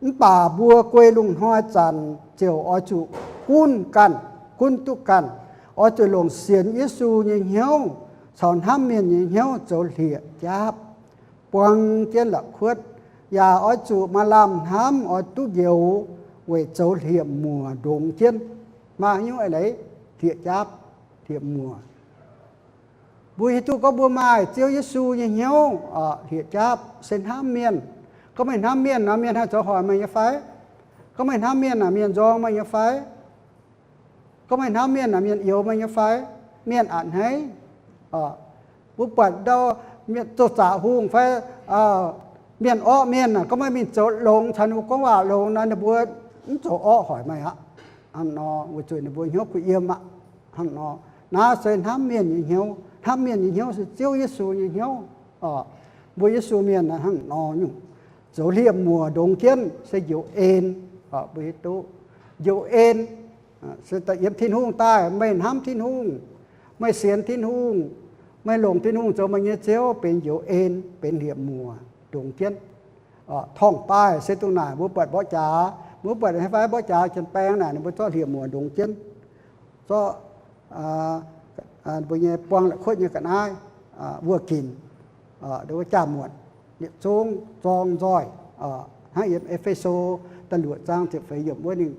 mv baac mbuo guei lungh hnoi zanc ziouc oix zuqc gunv ganh, gunv duqv ganh. Oix zuqc longc sienx Yesu nyei hnyouv caux hnamv mienh nyei hnyouv zoux hlieqv-jaapv, buang jienv la'kuotv, yaac oix zuqc maaih lamh hnamv oix duqv njoux weic zoux hlieqv-muoc ndongx jienv. Maaih haaix nyungc eix leiz? Hlieqv-jaapv, hlieqv-muoc. Mbuo hiuv duqv gorngv mbuo maaih Ziouv Yesu nyei hnyouv, hlieqv-jaapv, se hnamv mienh. Gorngv meih hnamv mienh nor, mienh haih zoux hoic meih nyei fai? Gorngv meih hnamv mienh naaic, mienh nzorng meih nyei fai? Gorngv meih hnamv mienh naaic, mienh youx meih nyei fai? Mienh a'hneiv. Mbuo buatc ndau mienh zoux zaqc hungh fai mienh orqv mienh naaic, gorngv meih mingh zoux longx caux ninh mbuo gorngv waac longx nor, ninh mbuo mv zoux orqv hoic meih aqv. Hnangv nor weic zuqc ninh mbuo hnyouv kuh yiem aqv. Hnangv nor, naaiv se hnamv mienh nyei hnyouv. Hnamv mienh nyei hnyouv se Ziouv Yesu nyei hnyouv. Mbuo Yesu mienh hnangv nor nyungc, zoux hlieqv-muoc ndongx jienv se njoux en. Mbuo hiuv duqv njoux en se daaih yiem Tin-Hungh daaih, meih hnamv Tin-Hungh, meih sienx Tin-Hungh, meih longc Tin-Hungh zoux meih nyei Ziouv, benx njoux en, benx hlieqv-muoc ndongx jienv. Torngv-baaih se dongh naaic, mbuo buatc mborqv jaax, mbuo buatc fai mborqv jaax janx-baeng naaic, ninh mbuo zorqv hlieqv-muoc ndongx jienv, zorqv mbuo nyei buang la'kuotv nyei ga'naaiv, wuov ginc, wuov jaa-muotc, yietc zungv zorng nzoih. Hnangv yiem E^fe^so da'luoqc zaang ziepc feix yiemc wuov ninh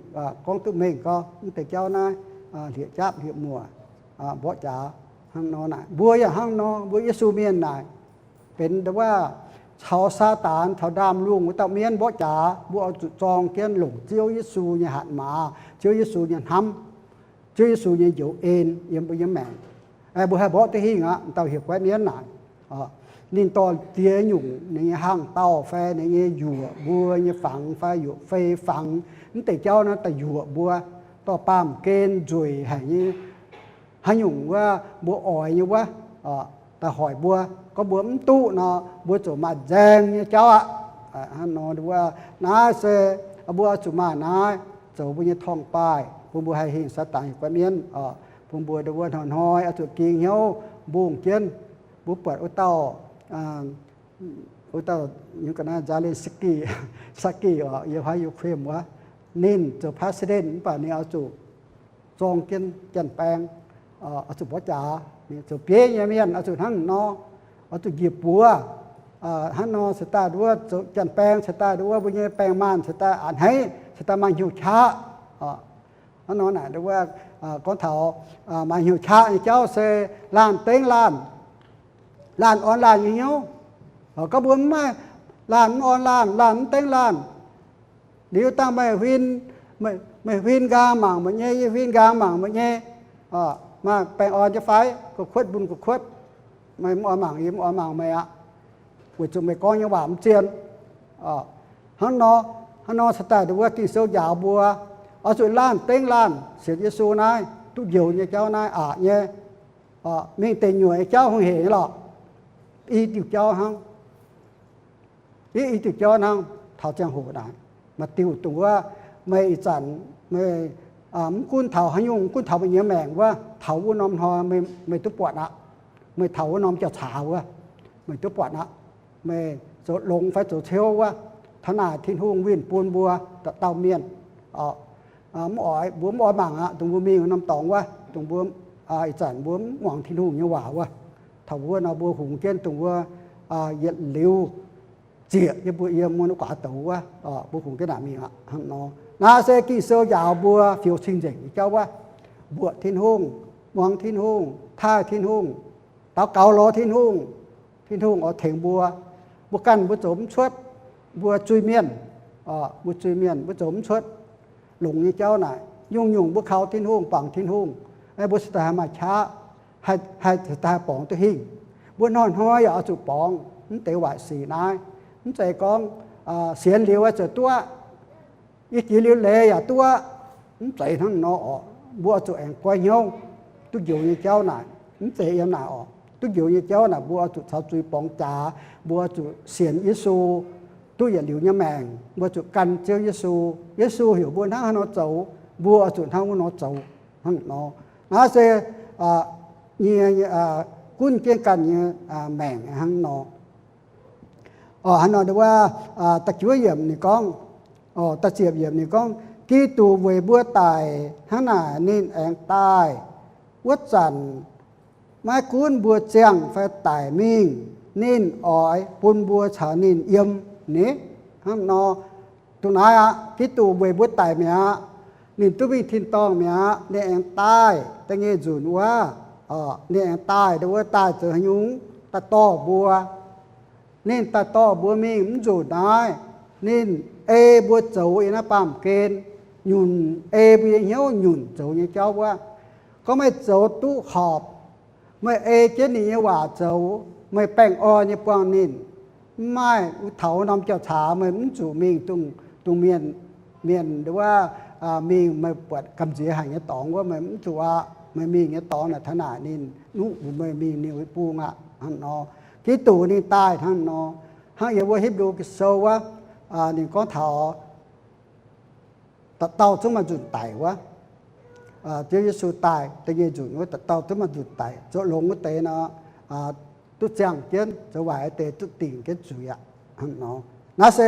gorngv duqv mengh gorngv mv deix jauv naaiv, hlieqv-jaapv hlieqv-muoc, mborqv jaax. Hnangv nor naaic, mbuo yaac hnangv nor, mbuo Yesu mienh naaic, benx wuov caux Saadaan caux ndaamv-lungh wuov dauh mienv mborqv jaax, mbuo oix zuqc zorng jienv longc Ziouv Yesu nyei hatc maaz, Ziouv Yesu nyei hnamv, Ziouv Yesu nyei njoux en yiem mbuo nyei maengc. Mbuo haih mborqv duqv hingh aqv. Dauh hieh guaiv mienv naaic, ninh dorh ziex nyungc ninh nyei hlang dauh fai ninh nyei yuoqc mbuo nyei fangx fai yuoqc fei fangx, mv deix jauv naaiv daaih yuoqc mbuo, dorh baamh gen nzueic haic nyei haaix nyungc wuov mbuo oix nyei wuov, daaih hoic mbuo, gorngv mbuo mv duqv nor, mbuo ziouc maaih nzaeng nyei jauv aqv. Hnangv nor wuov, naaiv se mbuo oix zuqc maaih naaiv zoux mbuo nyei torngv-baaih bun mbuo haih hingh Saadaan hieh guaiv mienv, bun mbuo wuov hnoi-hnoi oix zuqc ging hnyouv mbungh jienv. Mbuo buatc wuov dauh, wuov dauh nyungc ga'naaiv Zelensky, Saki oc, yiem haaix Ukraine wuov, ninh zoux president mv baac ninh oix zuqc zorng jienv janx-baeng, oix zuqc mborqv jaax. Ninh zoux bieiv nyei mienh oix zuqc hnangv nor, oix zuqc njiec buoz. Hnangv nor se daaih nduov zoux janx-baeng, se daaih nduov mbuo nyei baeng-maanh, se daaih a'hneiv, se daaih maaih hnyouv qaqv. Hnangv nor naaic nduov gorngv taux maaih hnyouv qaqv nyei jauv se laanh dengv laanh, laanh orn laanh nyei hnyouv. Gorngv mbuo mv maaih laanh mv orn laanh, laanh mv dengv laanh, Liuz dangh meih huin, meih huin nqaang mangc meih nyei, yie huin nqaang mangc meih nyei, maaih baengh orn nyei fai? Gu'kuotv bun gu'kuotv. Meih mv oix mangc yie, mv oix mangc meih aqv, weic zuqc meih gorngv nyei waac mv zien. Hnangv nor, hnangv nor cingx daaih wuov Ging-Sou njaaux mbuo, oix zuqc laanh dengv laanh sienx Yesu naaiv duqv njoux nyei jauv naaiv aqc nyei. Mingh deic nyuoqc nyei jauv hungh heic nyei lorqc. I diuh jauv hnangv. I, i diuh jauv hnangv taux ziangh hoc naaic. Maaih diuh dongh wuov, meih ih zanc, meih mv gunv taux haaix nyungc, mv gunv taux meih nyei maengc wuov, taux wuov norm hnoi meih duqv buatc aqv. Meih taux wuov norm jauv-caax wuov, meih duqv buatc aqv. Meih zoux longx fai zoux ciouv wuov, taux naaic Tin-Hungh winh bun mbuo dauh dauh mienh. Mv oix, mbuo mv oix mangc aqv, dongh mbuo mingh norm dorngx wuov, dongh mbuo, ih zanc mbuo mv muangx Tin-Hungh nyei waac wuov, taux wuov nor mbuo hungx jienv dongh wuov yietc liuz zieqc yie mbuo yiem wuov guaax douz wuov, mbuo hungx jienv naaic mingh aqv. Hnangv nor, naaiv se Ging-Sou njaaux mbuo fioux cing-nzengc nyei jauv wuov, mbuoqc Tin-Hungh, muangx Tin-Hungh, taaih Tin-Hungh, daux gaux lorz Tin-Hungh, Tin-Hungh oix tengx mbuo. Mbuo ganh mbuo zoux mv cuotv, mbuo zuiz-mienh, mbuo zuiz-mienh mbuo zoux mv cuotv longx nyei jauv naaic. Nyungc-nyungc mbuo kaux Tin-Hungh, bangc Tin-Hungh, mbuo cingx daaih haih maaih qaqv, haih cingx daaih haih borngz duqv hingh. Mbuo hnoi-hnoi yaac oix zuqc borngz mv deix waaic sic naaiv. Mv zeiz gorngv sienx liuz oix zuqc duqv, yie jiex liuz leiz yaac duqv, mv zeiz hnangv nor oc. Mbuo oix zuqc aengx goiv hnyouv duqv njoux nyei jauv naaic. Mv zeiz yiem naaic oc. Duqv njoux nyei jauv naaic mbuo oix zuqc caux zuiz borngz jaax, mbuo oix zuqc sienx Yesu duqv yietc liuz nyei maengc. Mbuo zuqc gan Ziouv Yesu. Yesu heuc mbuo hnangv haaix nor zoux, mbuo oix zuqc hnangv wuov nor zoux. Hnangv nor, naaiv se nyie gunv jienv ganh nyei maengc hnangv nor. Hnangv nor wuov, da'juov yiemc ninh gorngv, da'ziepc yiemc ninh gorngv, Giduc weic mbuo daic hnangv naaic ninh aengx daaih. Wuov zanc maiv gunv mbuo ziangh fai daic mingh, ninh oix bun mbuo caux ninh yiem ni. Hnangv nor, dongh naaiv aqv, Giduc weic mbuo daic mi'aqv. Ninh duqv mingh tin-dorngh mi'aqv. Ninh aengx daaih da'nyeic nzunc wuov. Ninh aengx daaih, dongh wuov daaih zoux haaix nyungc? Daaih dorh mbuo. Ninh daaih dorh mbuo mingh mv nzunc naaiv, ninh ei mbuo zoux yiem naaiv baamh gen, nyunc, ei mbuo nyei hnyouv nyunc zoux nyei jauv wuov. Gorngv meih zoux duqv horpc, meih ei jienv ninh nyei waac zoux, meih baengh orn nyei buangh ninh, mv maaih taux norm jauv-caax meih mv zuqc mingh dongh, dongh mienh, mienh wuov, mingh meih buatc gamh nziex haic nyei dorngx wuov meih mv zuqc aqv. Meih mingh nyei dorngx naaic taux naaic ninh nuqv meih mingh ninh oix bung aqv. Hnangv nor, Giduc ninh daaih hnangv nor. Hnangv yiem wuov Hipv^lu Sou wuov, ninh gorngv taux dauh dauh zungv maaih nzunc daic wuov. Ziouv Yesu daaih da'nyeic nzunc wuov, dauh dauh zungv maaih nzunc daic. Zoux longx wuov deix nor, duqv ziangh jienv, zoux waaic wuov deix duqv dingc jienv zuiz aqv. Hnangv nor, naaiv se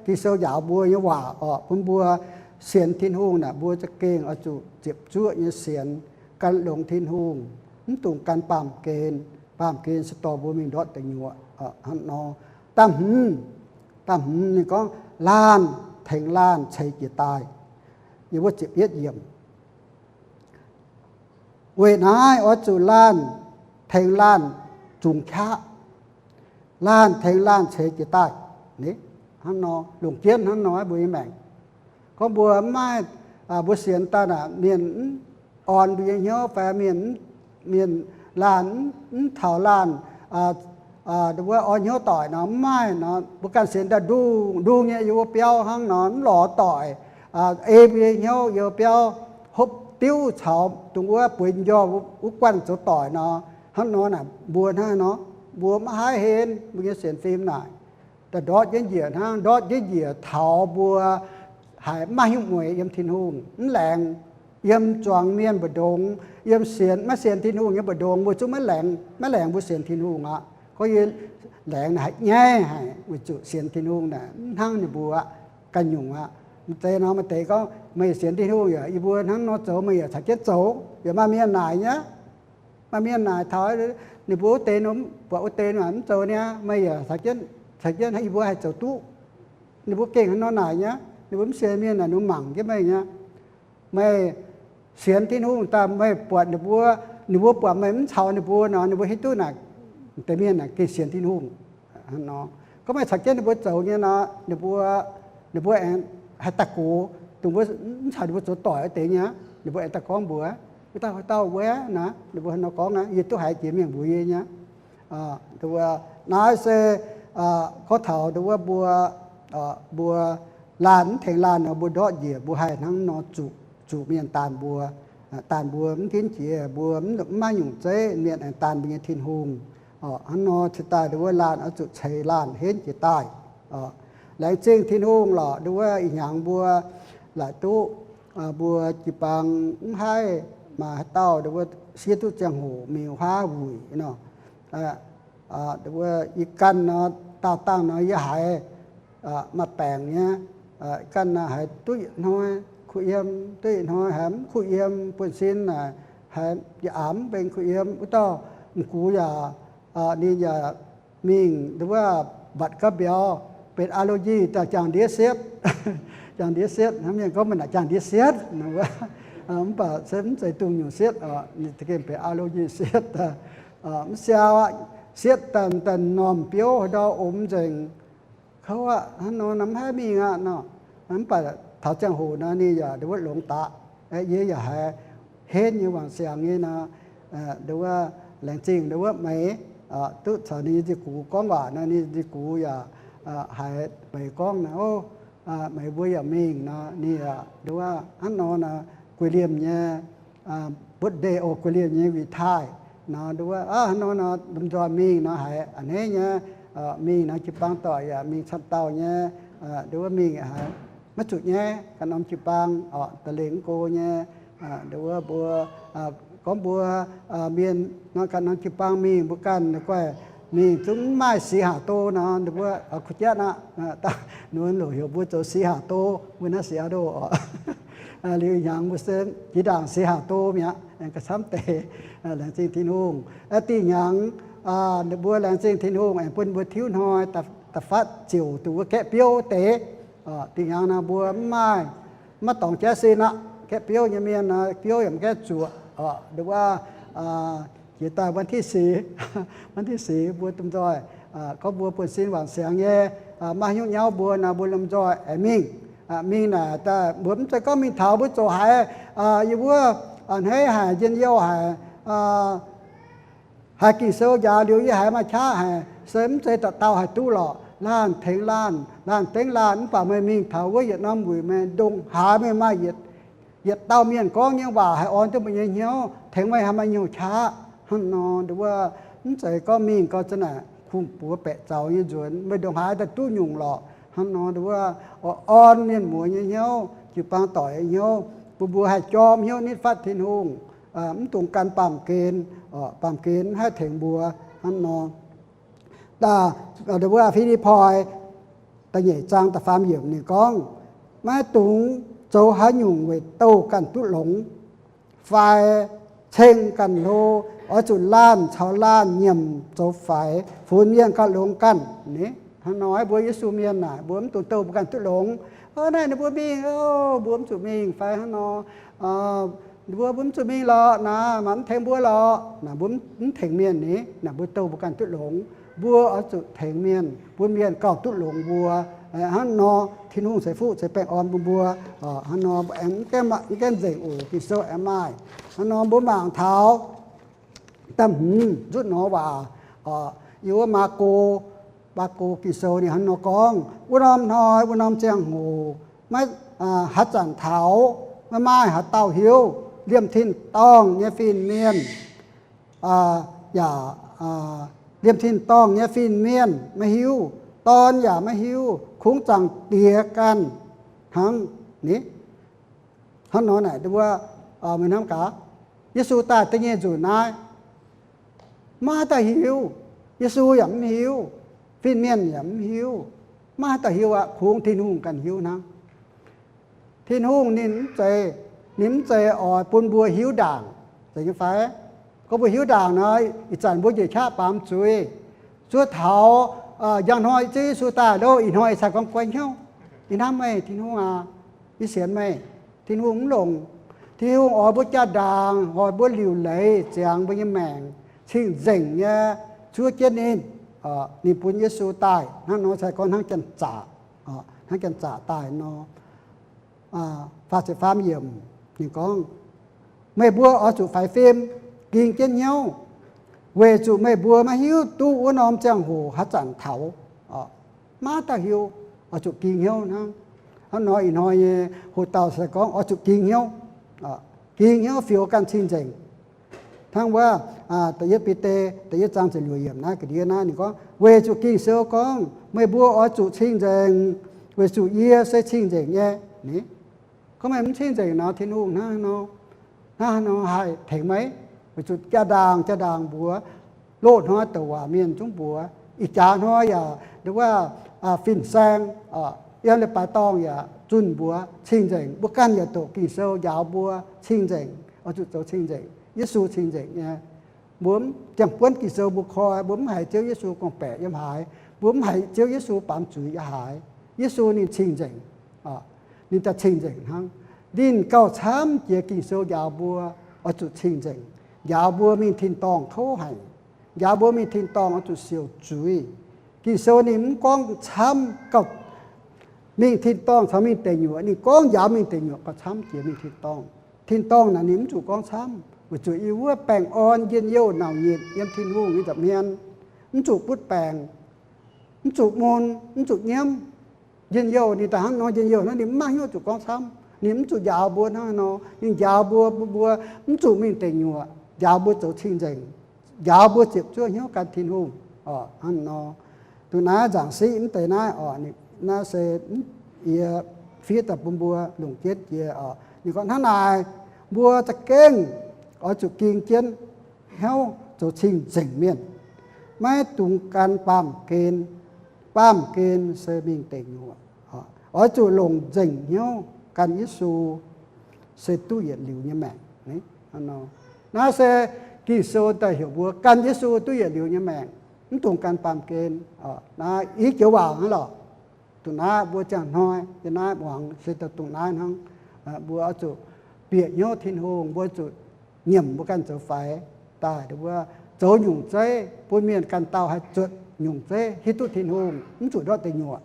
Ging-Sou njaaux mbuo nyei waac oc, bun mbuo sienx Tin-Hungh naaic, mbuo za'gengh oix zuqc ziepc zuoqv nyei sienx, gan longx Tin-Hungh, mv dungx gan baamh gen. Baamh gen se dorh mbuo mingh ndortv deic nyuoqc. Hnangv nor, da'hmz, da'hmz ninh gorngv, laanh tengx laanh ceix jiez daaih. Yiem wuov ziepc yietv yiemc. Weic naaiv oix zuqc laanh tengx laanh zungx qaqv. Laanh tengx laanh ceix jiez daaih. Hnangv nor, longc jienv hnangv nor mbuo nyei maengc. Gorngv mbuo mv maaih, mbuo sienx daaih naaic mienh mv orn mbuo nyei hnyouv fai mienh, mienh laanh mv taux laanh wuov orn hnyouv doic nor, mv maaih nor, mbuo ganh sienx daaih nduqc nduqc nyei yiem wuov biauv hnangv nor, mv lorz doic, ei mbuo nyei hnyouv yiem wuov biauv hopv diuv caux dongh wuov bueix njormh wuov guanh zoux doic nor. Hnangv nor naaic mbuo hnangv nor, mbuo maiv haih henv mbuo nyei sienx fim naaic. Daaih ndortv jienv njiec hnangv, ndortv jienv njiec taux mbuo haiz maiv maaih hnyouv mueiz yiem Tin-Hungh, mv laengz, yiem zuangx mienh mbu'ndongx, yiem sienx, maiv sienx Tin-Hungh nyei mbu'ndongx, mbuo zungv maiv laengz, maiv laengz mbuo sienx Tin-Hungh aqv. Gorngv yie laengz naaic haiz nyaiv haic, weic zuqc sienx Tin-Hungh naaic mv hnangv ninh mbuo aqv, ganh nyungc aqv. Mv zeiz nor maaih deix gorngv, meih sienx Tin-Hungh yaac yie mbuo hnangv nor zoux, meih yaac caux jienv zoux. Yaac maaih mienh naaic nyei. Maaih mienh naaic taux ninh mbuo wuov deix nor, buatc wuov deix naaic mv zoux niaa, meih yaac caux jienv, caux jienv yie mbuo haih zoux duqv. Ninh mbuo gengh hnangv nor naaic nyei. Ninh mbuo mv sienx mienh naaic, ninh mbuo mangc jienv meih nyei. Meih sienx Tin-Hungh daaih, meih buatc ninh mbuo, ninh mbuo buatc meih mv caux ninh mbuo nor, ninh mbuo hiuv duqv naaic, deix mienh naaic gengh sienx Tin-Hungh. Gorngv meih caux jienv ninh mbuo zoux nyei nor, ninh mbuo, ninh mbuo aengx haih daaih gox, dongh mbuo mv caux ninh mbuo zoux doic wuov deix nyei. Ninh mbuo aengx daaih gorngv mbuox, wuov dauh, wuov dauh wuov naaic, ninh mbuo nor gorngv aqv, yie duqv haiz jiex mienh mbuox yie nyei. Naaiv se gorngv taux nduov mbuo, mbuo laanh mv tengx laanh nor mbuo ndortv njiec, mbuo haih hnangv nor zuqc, zuqc mienh daanh mbuo. Daanh mbuo mv ginv jiex, mbuo mv maaih nyungc zeiv, mienh aengx daanh mbuo nyei Tin-Hungh. Hnangv nor cingx daaih nduov laanh oix zuqc ceix laanh henv jiez daaih. Laengz zingh Tin-Hungh lorqc, nduov ih hnyangx mbuo laaic duqv, mbuo jiu-baang mv haih maaih haaix dauh nduov siev duqv ziangh hoc mingh huaav wuic nor. Nduov ih ganh nor, daauh dangh nor yie haiz maaih baengc nyei. Ih ganh nor haiz duqv yietc hnoi kuh yiem, duqv yietc hnoi haiz mv kuh yiem, buonv-sin naaic haiz yietc aav mv benx kuh yiem. Wuov dauh m'gux yaac, ninh yaac mingh nduov mbatc gaav mbiauz, benx allergy daaih jangx ndiev sietv. Jangx ndiev sietv, mienh gorngv meih naaic jangx ndiev sietv, mv baac se mv zeiz dongh nyungc sietv, ninh za'gengh benx allergy sietv. Mv siau aqv, sietv daaih, daaih m'normh biouv haaix ndau omx nzengc. Kouv aqv, hnangv nor mv haih mingh aqv nor. Mv baac taux ziangh hoc nor ninh yaac nduov longx daqc. Yie yaac haiz henv nyei wangc siangx nyei nor, nduov laengz zingh nduov meih duqv caux ninh nyei nziu-gux gorngv waac nor, ninh nziu-gux yaac haiz meih gorngv nor, o, meih mbuo yaac mingh nor, ninh yaac nduov hnangv nor nor, guei liemh nyei birthday, o, guei liemh nyei retire nor, nduov hnangv nor nor lomh nzoih mingh nor haiz a'hneiv nyei. Mingh nor jiu-baang doic yaac mingh camv dauh nyei. Nduov mingh haiz maiv zuqc nyaiv, ganh norm jiu-baang oc, da'lengh mv go nyei. Nduov mbuo gorngv mbuo mienh nor ganh norm jiu-baang mingh, mbuo ganh guaih mingh zungv mv maaih six haac do nor, nduov kuh jatv aqv. Nduov loc heuc mbuo zoux six haac do, mbuo naaiv Seattle oc. Liuz hnyangx mbuo se jiex ndaangc six haac do mi'aqv, aengx gauh camv deix. Laengz zingh Tin-Hungh. Dih hnyangx mbuo laengz zingh Tin-Hungh aengx bun mbuo tiuv hnoi da'fatv ziouc dongh wuov gaeqv biouv deix. Dih hnyangx nor mbuo mv maaih, maiv dorngx jaiv sin aqv. Gaeqv biouv nyei mienh nor, biouv yaac mv gaengh zuoqc. Nduov jiex daaih วันที่สี่, วันที่สี่ mbuo domh nzoih gorngv mbuo buonv-sin wangc siangx nyei, maaih nyungc nyauv mbuo nor, mbuo lomh nzoih aengx mingh. Mingh naaic daaih mbuo mv zeiz gorngv mingh taux mbuo zoux haaix, yie wuov a'hneiv haic, njien-youh haic, haiz Ging-Sou njaaux liuz yie haiz maaih qaqv haic, se mv zeiz dauh dauh haih duqv lorqc. Laanh tengx laanh, laanh tengx laanh, mv baac meih mingh taux wuov yietc norm wuic, meih ndongc haaix meih maaih yietc, yietc dauh mienh gorngv nyei waac haih orn duqv meih nyei hnyouv, tengx meih haih maaih nyungc qaqv. Hnangv nor nduov mv zeiz gorngv mingh gau za'naaic kungx-buoz baeqc zaux nyei nzuonx, meih ndongc haaix daaih duqv nyungc lorqc. Hnangv nor nduov orn mienh muoz nyei hnyouv, jiu-baang doic nyei hnyouv, bun mbuo haih jorm hnyouv nitv fatv Tin-Hungh, mv dungx gan baamh gen, baamh gen mv haih tengx mbuo. Hnangv nor, wuov Fi^lipv^poi da'nyeic zaang da'faam yiemc ninh gorngv, maiv dungx zoux haaix nyungc weic douh ganh duqv longx, fai ceng ganh hlo. Oix zuqc laanh caux laanh nyiemc zoux faix, funx mienh gauh longx ganh. Hnangv nor mbuo Yesu mienh naaic, mbuo mv dungx douh mbuo ganh duqv longx. Naaiv ninh mbuo mingh, mbuo mv zuqc mingh fai hnangv nor, mbuo mv zuqc mingh lorqc naaic, mv tengx mbuo lorqc naaic, mbuo mv tengx mienh ni naaic, mbuo douh mbuo ganh duqv longx. Mbuo oix zuqc tengx mienh, bun mienh gauh duqv longx mbuo. Hnangv nor Tin-Hungh ceix fuqv ceix baengh orn bun mbuo. Hnangv nor mbuo aengx mv gaengh nzengc oc, Ging-Sou aengx maaih. Hnangv nor mbuo mangc taux da'hmz nzutv nor waac, yiem wuov Maako, Maako Ging-Sou ninh hnangv nor gorngv, wuov norm hnoi, wuov norm ziangh hoc, maiv, haaix zanc taux, maiv maaih haaix dauh hiuv. Liemh tin-dorngh nyei fin-mienh yaac, liemh tin-dorngh nyei fin-mienh maiv hiuv, dorn yaac maiv hiuv, kungx Zaangc Diex ganh hnangv. Ni, hnangv nor naaic, wuov, meih hnamv gaax, Yesu daaih da'nyeic nzunc naaiv, maiv haaix dauh hiuv. Yesu yaac mv hiuv, fin-mienh yaac mv hiuv. Maiv haaix dauh hiuv aqv, kungx Tin-Hungh ganh hiuv hnangv. Tin-Hungh ninh mv zeiz, ninh mv zeiz oix bun mbuo hiuv ndaangc, zeiz nyei fai? Gorngv mbuo hiuv ndaangc nor, ih zanc mbuo njiec qaqv baamz zuiz. Zuov taux njang hnoi Ziouv Yesu daaih loh, ih hnoi ih cai gorngv guai hnyouv. Ih hnamv meih, Tin-Hungh aac, yie sienx meih. Tin-Hungh mv longc. Tin-Hungh oix mbuo jaa-ndaangc, oix mbuo liuc leiz ziangx mbuo nyei maengc cing-nzengc nyei zuov jienv ninh. Ninh bun Yesu daaih hnangv nor cai gorngv hnangv janx-zaqc, hnangv janx-zaqc daaih nor. faah ziepc faam yiemc, ninh gorngv, meih mbuo oix zuqc faix fim, ging jienv hnyouv, weic zuqc meih mbuo maiv hiuv duqv wuov norm ziangh hoc haaix zanc taux. Maiv dauh hiuv, oix zuqc ging hnyouv hnangv. Hnangv nor ih hnoi nyei hoc dauh se gorngv oix zuqc ging hnyouv, ging hnyouv fioux ganh cing-nzengc. Hnangv wuov, da'yietv Bide da'yietv zaang ziepc luoqc yiemc naaiv ga'ndiev naaiv ninh gorngv, weic zuqc Ging-Sou gorngv, meih mbuo oix zuqc cing-nzengc, weic zuqc yie se cing-nzengc nyei. Gorngv meih mv cing-nzengc nor, Tin-Hungh hnangv haaix nor, hnangv haaix nor haih tengx meih? Weic zuqc jaa-ndaangc jaa-ndaangc mbuox, loz-hnoi douc waac mienh zungv mbuox, ih jaax hnoi yaac nduov wuov fin-saeng, yiem leiz-baaix dorngh yaac zunh mbuox cing-nzengc. Mbuo ganh yaac doqc Ging-Sou njaaux mbuo cing-nzengc, oix zuqc zoux cing-nzengc. Yesu cing-nzengc nyei. Mbuo ziangh buonv Ging-Sou mbuo koi, mbuo mv haiz Ziouv Yesu gorngv-baeqc yiem haaix, mbuo mv haiz Ziouv Yesu baamz zuiz yiem haaix. Yesu ninh cing-nzengc, ninh daaih cing-nzengc hnangv. Ninh gauh camv jiex Ging-Sou njaaux mbuo oix zuqc cing-nzengc, njaaux mbuo mingh tin-dorngh kouv haic, njaaux mbuo mingh tin-dorngh oix zuqc siouc zuiz. Ging-Sou ninh mv gorngv camv gauh mingh tin-dorngh caux mingh deic nyuoqc, ninh gorngv njaaux mingh deic nyuoqc gauh camv jiex mingh tin-dorngh. Tin-dorngh naaic ninh mv zuqc gorngv camv, weic zuqc yie wuov baengh orn njien-youh nauc nyitc yiem Tin-Hungh nyei nza'hmien, mv zuqc butv baengc, mv zuqc mun, mv zuqc nyiemv. Njien-youh ninh daaih hnangv nor, njien-youh hnangv, ninh mv maaih hnyouv zuqc gorngv camv. Ninh mv zuqc njaaux mbuo hnangv nor, ninh njaaux mbuo, mbuo, mbuo mv zuqc mingh deic nyuoqc, njaaux mbuo zoux cing-nzengc, njaaux mbuo ziepc zuoqv hnyouv gan Tin-Hungh. Hnangv nor, duqv naaiv nzaangc siqv mv deix naaiv oc, naaiv se yie fiev daaih bun mbuo longc jienv jiex oc. Ninh gorngv hnangv naaic, mbuo za'gengh oix zuqc ging jienv hnyouv zoux cing-nzengc mienh, maiv dungx gan baamh gen. Baamh gen se mingh deic nyuoqc. Oix zuqc longc nzengc hnyouv gan Yesu se duqv yietc liuz nyei maengc. Naaiv se Ging-Sou daaih heuc mbuo gan Yesu duqv yietc liuz nyei maengc, mv dungx gan baamh gen. Naaiv i joux waac hnangv lorqc. Dongh naaiv mbuo ziangh hnoi yiem naaiv muangx se dongh naaiv hnangv. Mbuo oix zuqc bieqc hnyouv Tin-Hungh, mbuo zuqc nyiemc mbuo ganh zoux faix daaih, mbuo zoux nyungc zeiv bun mienh ganh dauh haih zuotc nyungc zeiv hiuv duqv Tin-Hungh, mv zuqc ndortv deic nyuoqc.